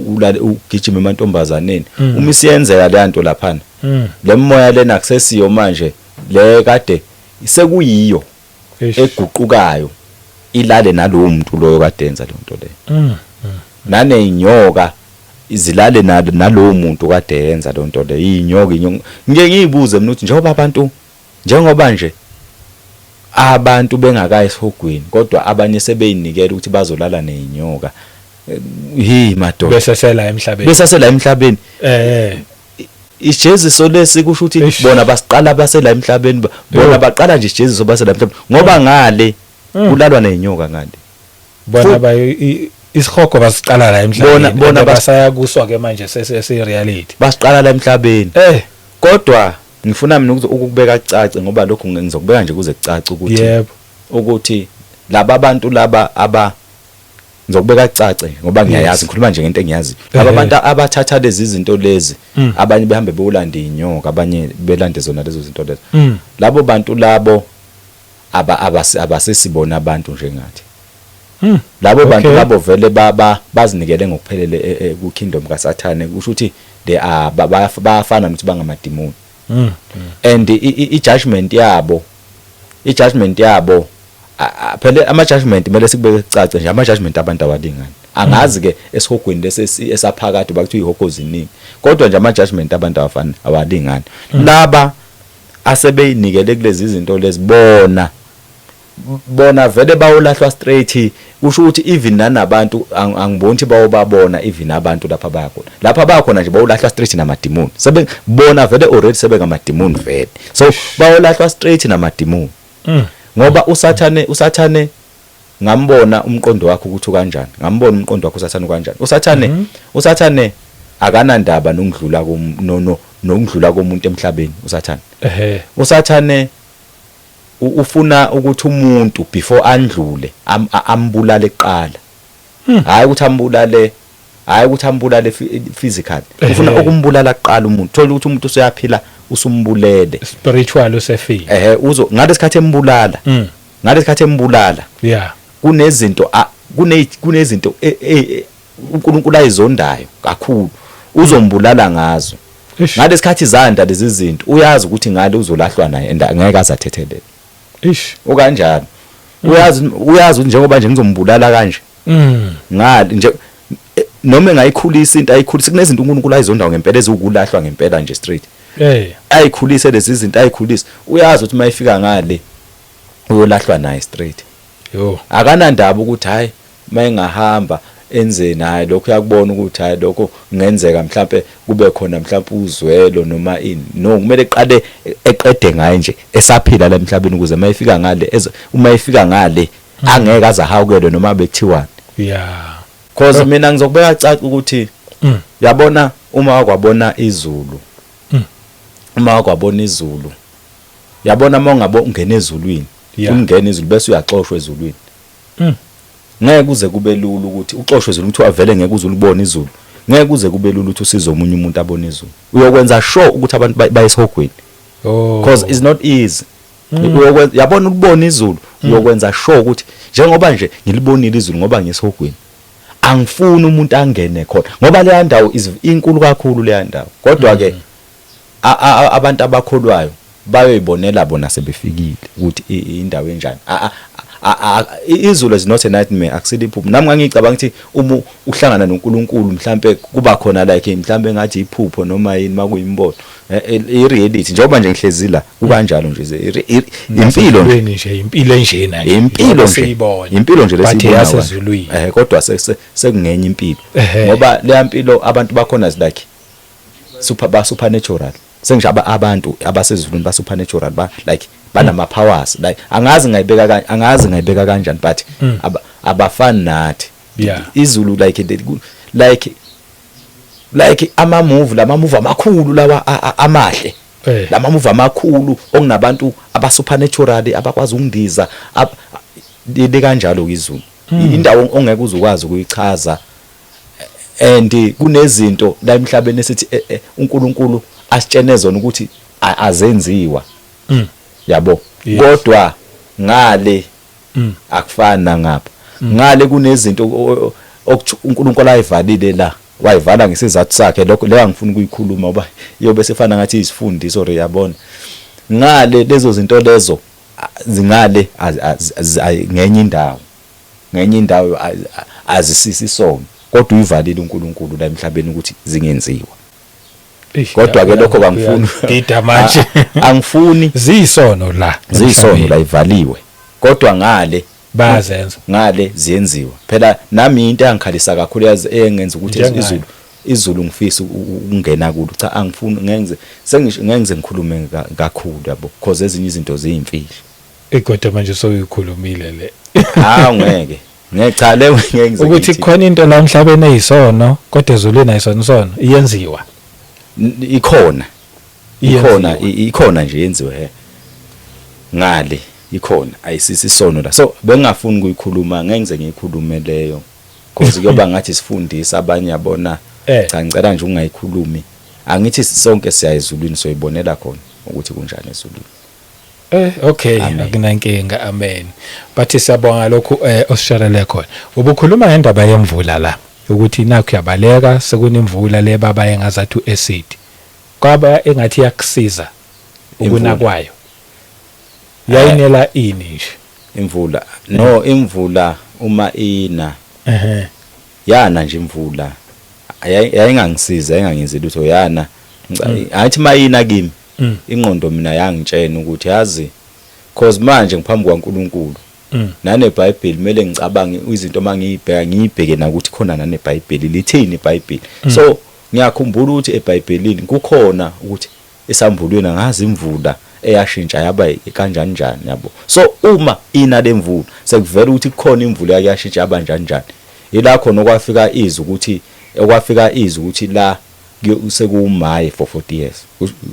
ulale ugijime emantombazaneni, uma isiyenzeka le nto laphana, le moya lena akusesiyo manje le kade sekuyiyo eguqukayo ilale nalowo muntu loyo kade yenza le nto leyo, naneyinyoka izilale nalowo muntu kade yenza le nto leyo. Iy'nyoka, inyoka, ngike ngiyibuze mina ukuthi njengoba abantu, njengoba nje abantu bengakayi esihogweni, kodwa abanye sebeyinikela ukuthi bazolala ney'nyoka, hi madoda. Bese sela emhlabeni. Besasela emhlabeni. Ijeziso lesi kusho ukuthi bona basiqala basela emhlabeni, bona baqala nje ijeziso basela emhlabeni, ngoba ngale kulalwa ney'nyoka ngale. Bona ba isihogo basiqala la emhlabeni. Bona and basaya kuswa ke manje sesi reality. Basiqala la emhlabeni. Kodwa ngifuna mina ukukubeka kucace, ngoba lokhu ngizokubeka nje kuze kucace ukuthi ukuthi laba bantu laba aba, ngizokubeka kucace ngoba ngiyayazi, ngikhuluma nje ngento engiyazi, laba bantu abathatha lezi zinto lezi, abanye behambe bewulanda inyoka, abanye belande zona lezo zinto lezo, labo bantu labo abasesibona abantu njengathi. Labo bantu labo vele bazinikele ngokuphelele ku kingdom kaSathane, kusho ukuthi they are bayafana nokuthi bangamadimoni. And i judgment yabo, phela ama judgment kumele sikubeke kucace nje, ama judgment abantu awalingani. Angazi ke esihogweni lesi esaphakade bakuthiwa ihogo ziningi, kodwa nje ama judgment abantu awafani, awalingani. Laba asebeyinikele kulezi zinto lezi, bona vele bawulahlwa straight, kusho ukuthi even nanabantu angiboni ukuthi bawobabona, even abantu lapha bayakhona, lapha bayakhona nje bawulahlwa straight namadimoni, sebe bona vele already sebengamadimoni vele, so bawulahlwa straight namadimoni. Ngoba uSathane ngambona umqondo wakhe ukuthi ukanjani, ngambona umqondo wakhe uSathane ukanjani. uSathane akanandaba nokudlula kum no no nokudlula komuntu emhlabeni uSathane. uSathane ufuna ukuthi umuntu before andlule ambulale kuqala. Hayi ukuthi ambulale, hayi ukuthi ambulale physically, ufuna ukumbulala kuqala umuntu. Thola ukuthi umuntu useyaphila, usumbulele. Spiritual usefile. Ehe, uzo ngalesikhathi embulala, ngalesikhathi embulala, kunezinto kunezinto uNkulunkulu ayizondayo kakhulu, uzombulala ngazo. Ngalesikhathi zanda lezi zinto, uyazi ukuthi ngale uzolahlwa naye and angeke azathethelele. Ukanjalo, uyazi ukuthi njengoba nje ngizombulala kanje, ngale nje noma engayikhulisa into ayikhulisa, kunezinto uNkulunkulu ayizondayo ngempela eziwukulahlwa ngempela nje straight. Ayikhulise lezi zinto ayikhulise, uyazi ukuthi mayifika ngale uyolahlwa naye straight. Akanandaba ukuthi hayi, mayengahamba enzeni, hayi, lokho uyakubona ukuthi hayi, lokho kungenzeka mhlambe kube khona mhlambe uzwelo noma ini. No, kumele eqale eqede ngaye nje esaphila la emhlabeni, ukuze mayifika ngale uma efika ngale angeke azahawukelwe noma bekuthiwani. Cause mina ngizokubeka caca ukuthi yabona uma wakwabona izulu, uma wakwabona izulu, yabona uma ungabe ungena ezulwini, ungena izulu bese uyaxoshwa ezulwini, ngeke kuze kube lula ukuthi uxoshwe ezulwini, kuthiwa vele ngeke uze ulibone izulu, ngeke kuze kube lula ukuthi usize omunye umuntu abone izulu. Uyokwenza sure ukuthi abantu baye esihogweni, because it's not easy. Uyokwenza, yabona, ukubona izulu, uyokwenza sure ukuthi njengoba nje ngilibonile izulu ngoba ngisehogweni, angifuni umuntu angene khona, ngoba leya ndawo is inkulu kakhulu leya ndawo. Kodwa ke abantu abakholwayo Bayoyibonela bona sebefikile ukuthi indawo enjani. Izulu is not a nightmare, akusile iphupho. Nami ngangicabanga ukuthi uma uhlangana noNkulunkulu mhlambe kuba khona like mhlambe ngathi iphupho noma yini, makuyimbono. I-reality njengoba nje ngihlezi la, kukanjalo nje, impilo nje. Nje impilo enjena nje. Impilo nje, impilo nje. But lesiyibona. Yasezulwini. Kodwa sekungenye impilo, ngoba leya mpilo abantu bakhona is like super, ba supernatural. Sengisho abantu abasezulwini ba supernatural, ba like banama powers, like angazi ngayibeka kanjani, but abafani nathi. Izulu like like ama movie, lama movie amakhulu lawa amahle, lama movie amakhulu okunabantu aba supernatural abakwazi ukundiza, kanjalo izulu, indawo ongeke uzukwazi ukuyichaza. And kunezinto la emhlabeni esithi uNkulunkulu asitshene zona ukuthi azenziwa, yabo. Yes. Kodwa ngale akufani nangapha. Ngale kunezinto okuthi uNkulunkulu ayivalile la, wayivala ngesizathu sakhe. Lokho leyo angifuni ukuyikhuluma ngoba iyobe sefana ngathi isifundiso or yabona. Ngale lezo zinto lezo zingale ngenye indawo, ngenye indawo azisisi isono, kodwa uyivalile uNkulunkulu la emhlabeni ukuthi zingenziwa. Eish, Kodwa ke lokho kangifuni. Dida manje. Angifuni. Ziyisono la. Ziyisono la. Emhlabeni. Ivaliwe, kodwa ngale Bayazenza. Ngale ziyenziwa phela. Nami into engikhalisa kakhulu, yazi, engenza ukuthi Njengayo. izulu ngifisa ukungena kulo. Cha, angifuni ngenze sengisho ngenze ngikhulume kakhulu, yabo, because ezinye izinto ziyimfihlo. Kodwa manje soyikhulumile le. Hawu, ngeke ngeke, cha, le ngeke ngize Ukuthi ngithi. Khona into la emhlabeni eyisono kodwa ezulwini ayisona isono, iyenziwa. Ikhona, ikhona. Iyenziwa. Ikhona nje, yenziwe he ngale, ikhona, ayisisi isono la. So bengingafuni ukuyikhuluma, ngeke ngize ngiyikhulume leyo because kuyoba ngathi sifundisa abanye, yabona. Cha, ngicela nje ungayikhulumi. Angithi sonke siya ezulwini, soyibonela khona ukuthi kunjani ezulwini. Okay. Amen. Akunankinga, amen. But siyabonga lokhu osisharele khona. Ubukhuluma ngendaba yemvula la, ukuthi nakho uyabaleka sekunemvula le baba engazathi uacid. Kwaba engathi iyakusiza ukuna Imvula. kwayo. Yayinela ini nje? Imvula, no, imvula uma ina, yana nje imvula, yayingangisiza, yayingangenzi lutho, yana. Angithi mayina kimi, ingqondo mina yangitshena ukuthi yazi, cause manje ngiphambi kwaNkuluNkulu naneBhayibheli, kumele ngicabange izinto mangiyibheka, ngiyibheke nakuthi khona naneBhayibheli lithini iBhayibheli. So ngiyakhumbula ukuthi eBhayibhelini kukhona ukuthi esambulweni angazi imvula eyashintsha yaba kanjani njani, yabo. So uma ina lemvula, sekuvela ukuthi kukhona imvula yake yashintsha yaba njani njani, ila khona okwafika izwi ukuthi la sekuwumaye for 40 years.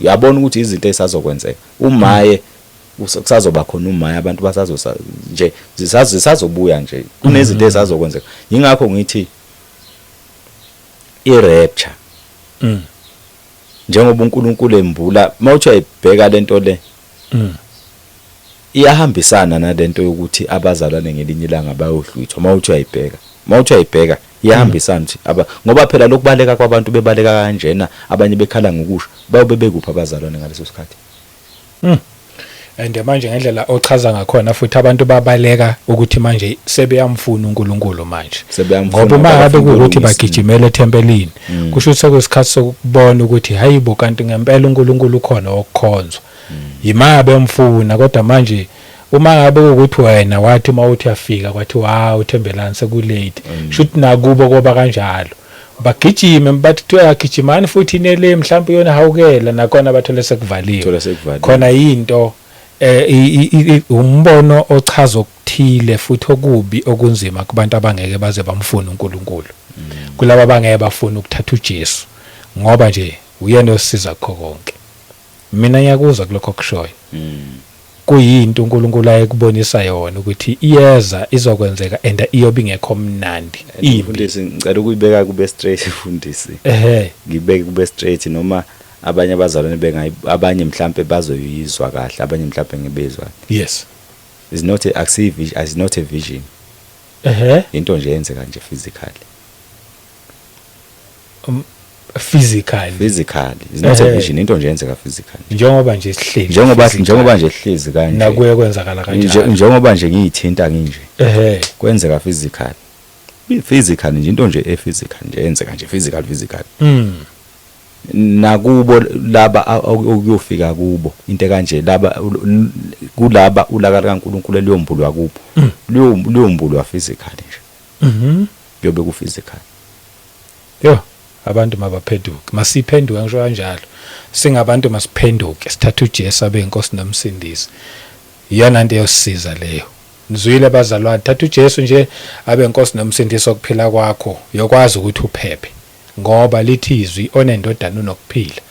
Uyabona ukuthi izinto ezisazokwenzeka umaye, kusazoba khona umaye, abantu basazosa nje, zisazobuya nje, kunezinto ezisazokwenzeka. Ingakho ngithi i-rapture, njengoba uNkulunkulu embula, mawuthi uyayibheka lento le, iyahambisana nalento yokuthi abazalwane ngelinye ilanga bayohlwithwa. Mawuthi uyayibheka iyahambisana ukuthi aba, ngoba phela lokubaleka kwabantu, bebaleka kanjena, abanye bekhala ngokusho, bayobe bekuphi abazalwane ngaleso sikhathi? And manje ngendlela ochaza ngakhona futhi, abantu babaleka ukuthi manje sebeyamfuna uNkulunkulu manje. Sebeyamfuna. Ngoba uma ngoba ngabe bafuna kuwukuthi ukulungisa. Bagijimela ethempelini, kusho ukuthi sekuyisikhathi sokubona ukuthi hayibo, kanti ngempela uNkulunkulu ukhona wokukhonzwa, yima bemfuna. Kodwa manje uma ngabe ukuthi wena wathi uma uthi uyafika kwathi wow, uthembelani, sekulate, shuthi nakubo koba kanjalo, bagijime bathi kuthiwa gijimani futhi inele mhlawumbe yona hawukela nakhona, bathole sekuvaliwe. Thola sekuvaliwe. Khona into umbono ochaza okuthile futhi okubi okunzima kubantu abangeke baze bamfune uNkulunkulu, kulabo abangeke bafune ukuthatha uJesu ngoba nje uyena osiza kukho konke. Mina ngiyakuzwa kulokho okushoyo, kuyinto uNkulunkulu ayekubonisa yona ukuthi iyeza, izokwenzeka and iyobe ingekho mnandi, imbi. Mfundisi, ngicela ukuyibeka kube straight, mfundisi. Ngibeke kube straight, noma abanye abazalwane bengayi, abanye mhlambe bazoyizwa kahle, abanye mhlambe ngebezwa. Is not a akusiyi vision, is not a vision. Into nje yenzeka nje physically. physically. Physically, it's not a vision, into nje yenzeka physically. Njengoba nje sihleli Njengoba physically. njengoba nje sihlezi kanje. Nakuye kwenzakala kanjalo. Njengoba nje ngiyithinta nginje. Kwenzeka physically. Physical nje, into nje e-physical nje yenzeka nje physical physical. Nakubo laba okuyofika kubo into kanje, laba kulaba ulaka likaNkulunkulu eliyombulwa kubo, luyombulwa physically nje. Kuyobe ku physical. Yo, abantu mabaphenduke, masiphenduke, ngisho kanjalo. Singabantu masiphenduke, sithathe uJesu abe inkosi nomsindisi. Iyona into eyosiza leyo. Nizwile bazalwane, thatha uJesu nje abe inkosi nomsindisi okuphila kwakho, uyokwazi ukuthi uphephe. Ngoba lithi izwi, onendodana unokuphila.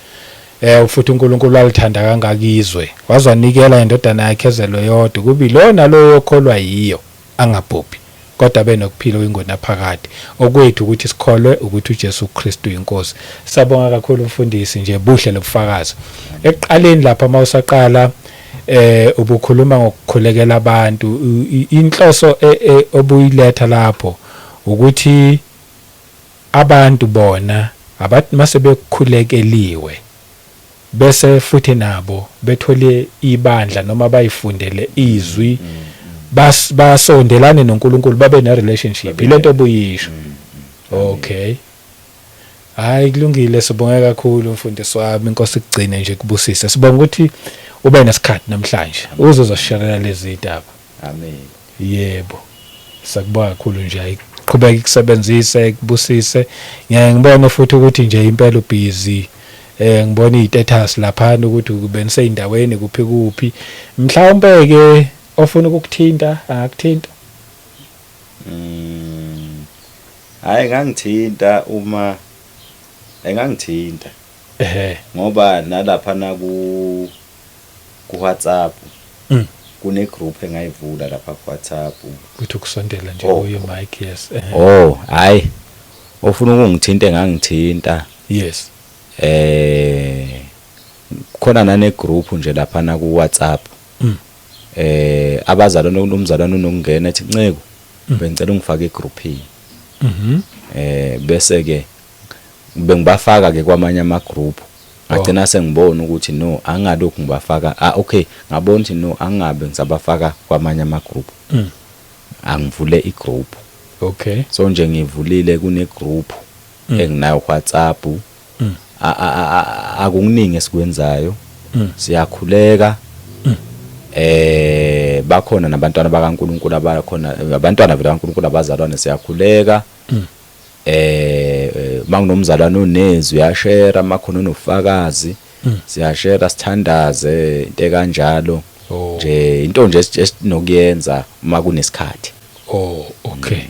Futhi uNkulunkulu alithanda kangaka izwe, wazanikela indodana yakhe ezelwe yodwa, kubi lona loyo okholwa yiyo angabhubhi, kodwa benokuphila oyingonaphakade. Okwethu ukuthi sikholwe ukuthi uJesu Kristu inkosi. Siyabonga kakhulu mfundisi, nje buhle lobufakazi. Ekuqaleni lapha mawusaqala ubukhuluma ngokukhulekela abantu, inhloso obuyiletha lapho ukuthi abantu bona abathi mase bekhulekeliwe bese futhi nabo bethole ibandla noma bayifundele izwi, basondelane noNkulunkulu, babe ne relationship. Ilento obuyisho. Okay, hayi kulungile, sibonge kakhulu mfundisi wami, inkosi igcine nje kubusise. Sibonga ukuthi ube nesikhathi namhlanje uzozosharela lezi indaba. Amen. Yebo, sakubonga kakhulu nje, ayiqhubeka ikusebenzise, ikubusise. Ngiyaye ngibone futhi ukuthi nje impela ubusy, ngibona istatus lapha ukuthi ubeniseyindaweni kuphi kuphi. Mhlawumbe ke ofuna ukukuthinta angakuthinta. Hayi, ngangithinta uma engangithinta ngoba nalapha na ku WhatsApp kune group engayivula lapha ku WhatsApp. Kuthi ukusondela nje kuyo mic, yes. Oh, hayi, ofuna ukungithinta engangithinta. Khona nane group nje lapha na ku WhatsApp. Abazalwane, umzalwane unokungena ethi, "Nceko, bengicela ungifake egroupini." Bese ke bengibafaka ke kwamanye ama group. Ngagcina sengibona ukuthi no, angalokhu ngibafaka. Ah, okay, ngabona ukuthi no, angabe ngisabafaka kwamanye ama group. Angivule igroup. So nje ngivulile, kune group enginayo WhatsApp. Akukuningi esikwenzayo. Siyakhuleka. Bakhona nabantwana bakaNkulunkulu, abakhona abantwana vele kaNkulunkulu, abazalwane, siyakhuleka. Manginomzalwane onezwi uyashare, makhona onofakazi siyashare, sithandaze, into kanjalo. Nje into nje esinokuyenza uma kunesikhathi. Oh, okay.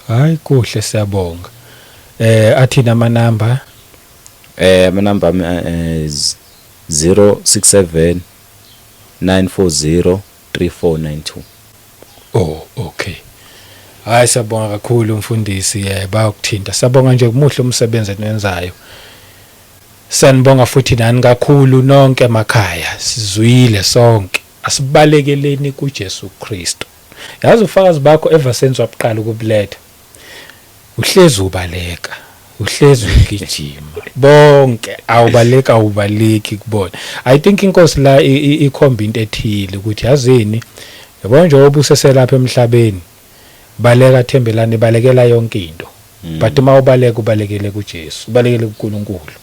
Hayi kuhle, siyabonga. Athina amanamba? Amanamba ami is 067 940 3492. Oh, okay. Hayi, siyabonga kakhulu mfundisi, bayokuthinta. Siyabonga nje, kumuhle umsebenzi eniwenzayo. Sanibonga futhi nani kakhulu nonke emakhaya. Sizwile sonke. Asibalekeleni kuJesu Kristu. Yazi ufakazi bakho ever since wabuqala ukubuletha, uhlezi ubaleka, uhlezi ugijima. Bonke awubaleka, awubaleki kubona. I think inkosi la ikhomba into ethile ukuthi yazini, yabona njengoba useselapha emhlabeni, baleka Thembelani, balekela yonke into. But uma ubaleka, ubalekele kuJesu, ubalekele kuNkulunkulu.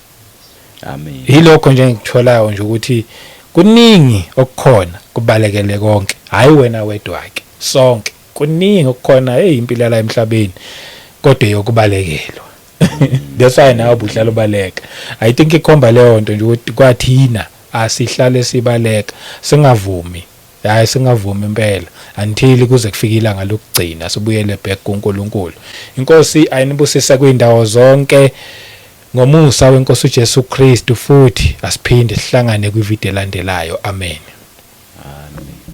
Amen. Yilokho nje engikutholayo nje ukuthi kuningi okukhona, kubalekele konke, hayi wena wedwa ke, sonke kuningi okukhona. Hey, impilo la emhlabeni kodwa yokubalekelwa, that's why nawe ubuhlala ubaleka. I think ikhomba leyo nto nje ukuthi kwathina asihlale sibaleka, singavumi, hayi, singavumi impela until kuze kufike ilanga lokugcina, sibuyele back kuNkulunkulu. Inkosi ayinibusise kwindawo zonke ngomusa wenkosi uJesu Kristu, futhi asiphinde sihlangane kwivideo elandelayo. Amen. Amen.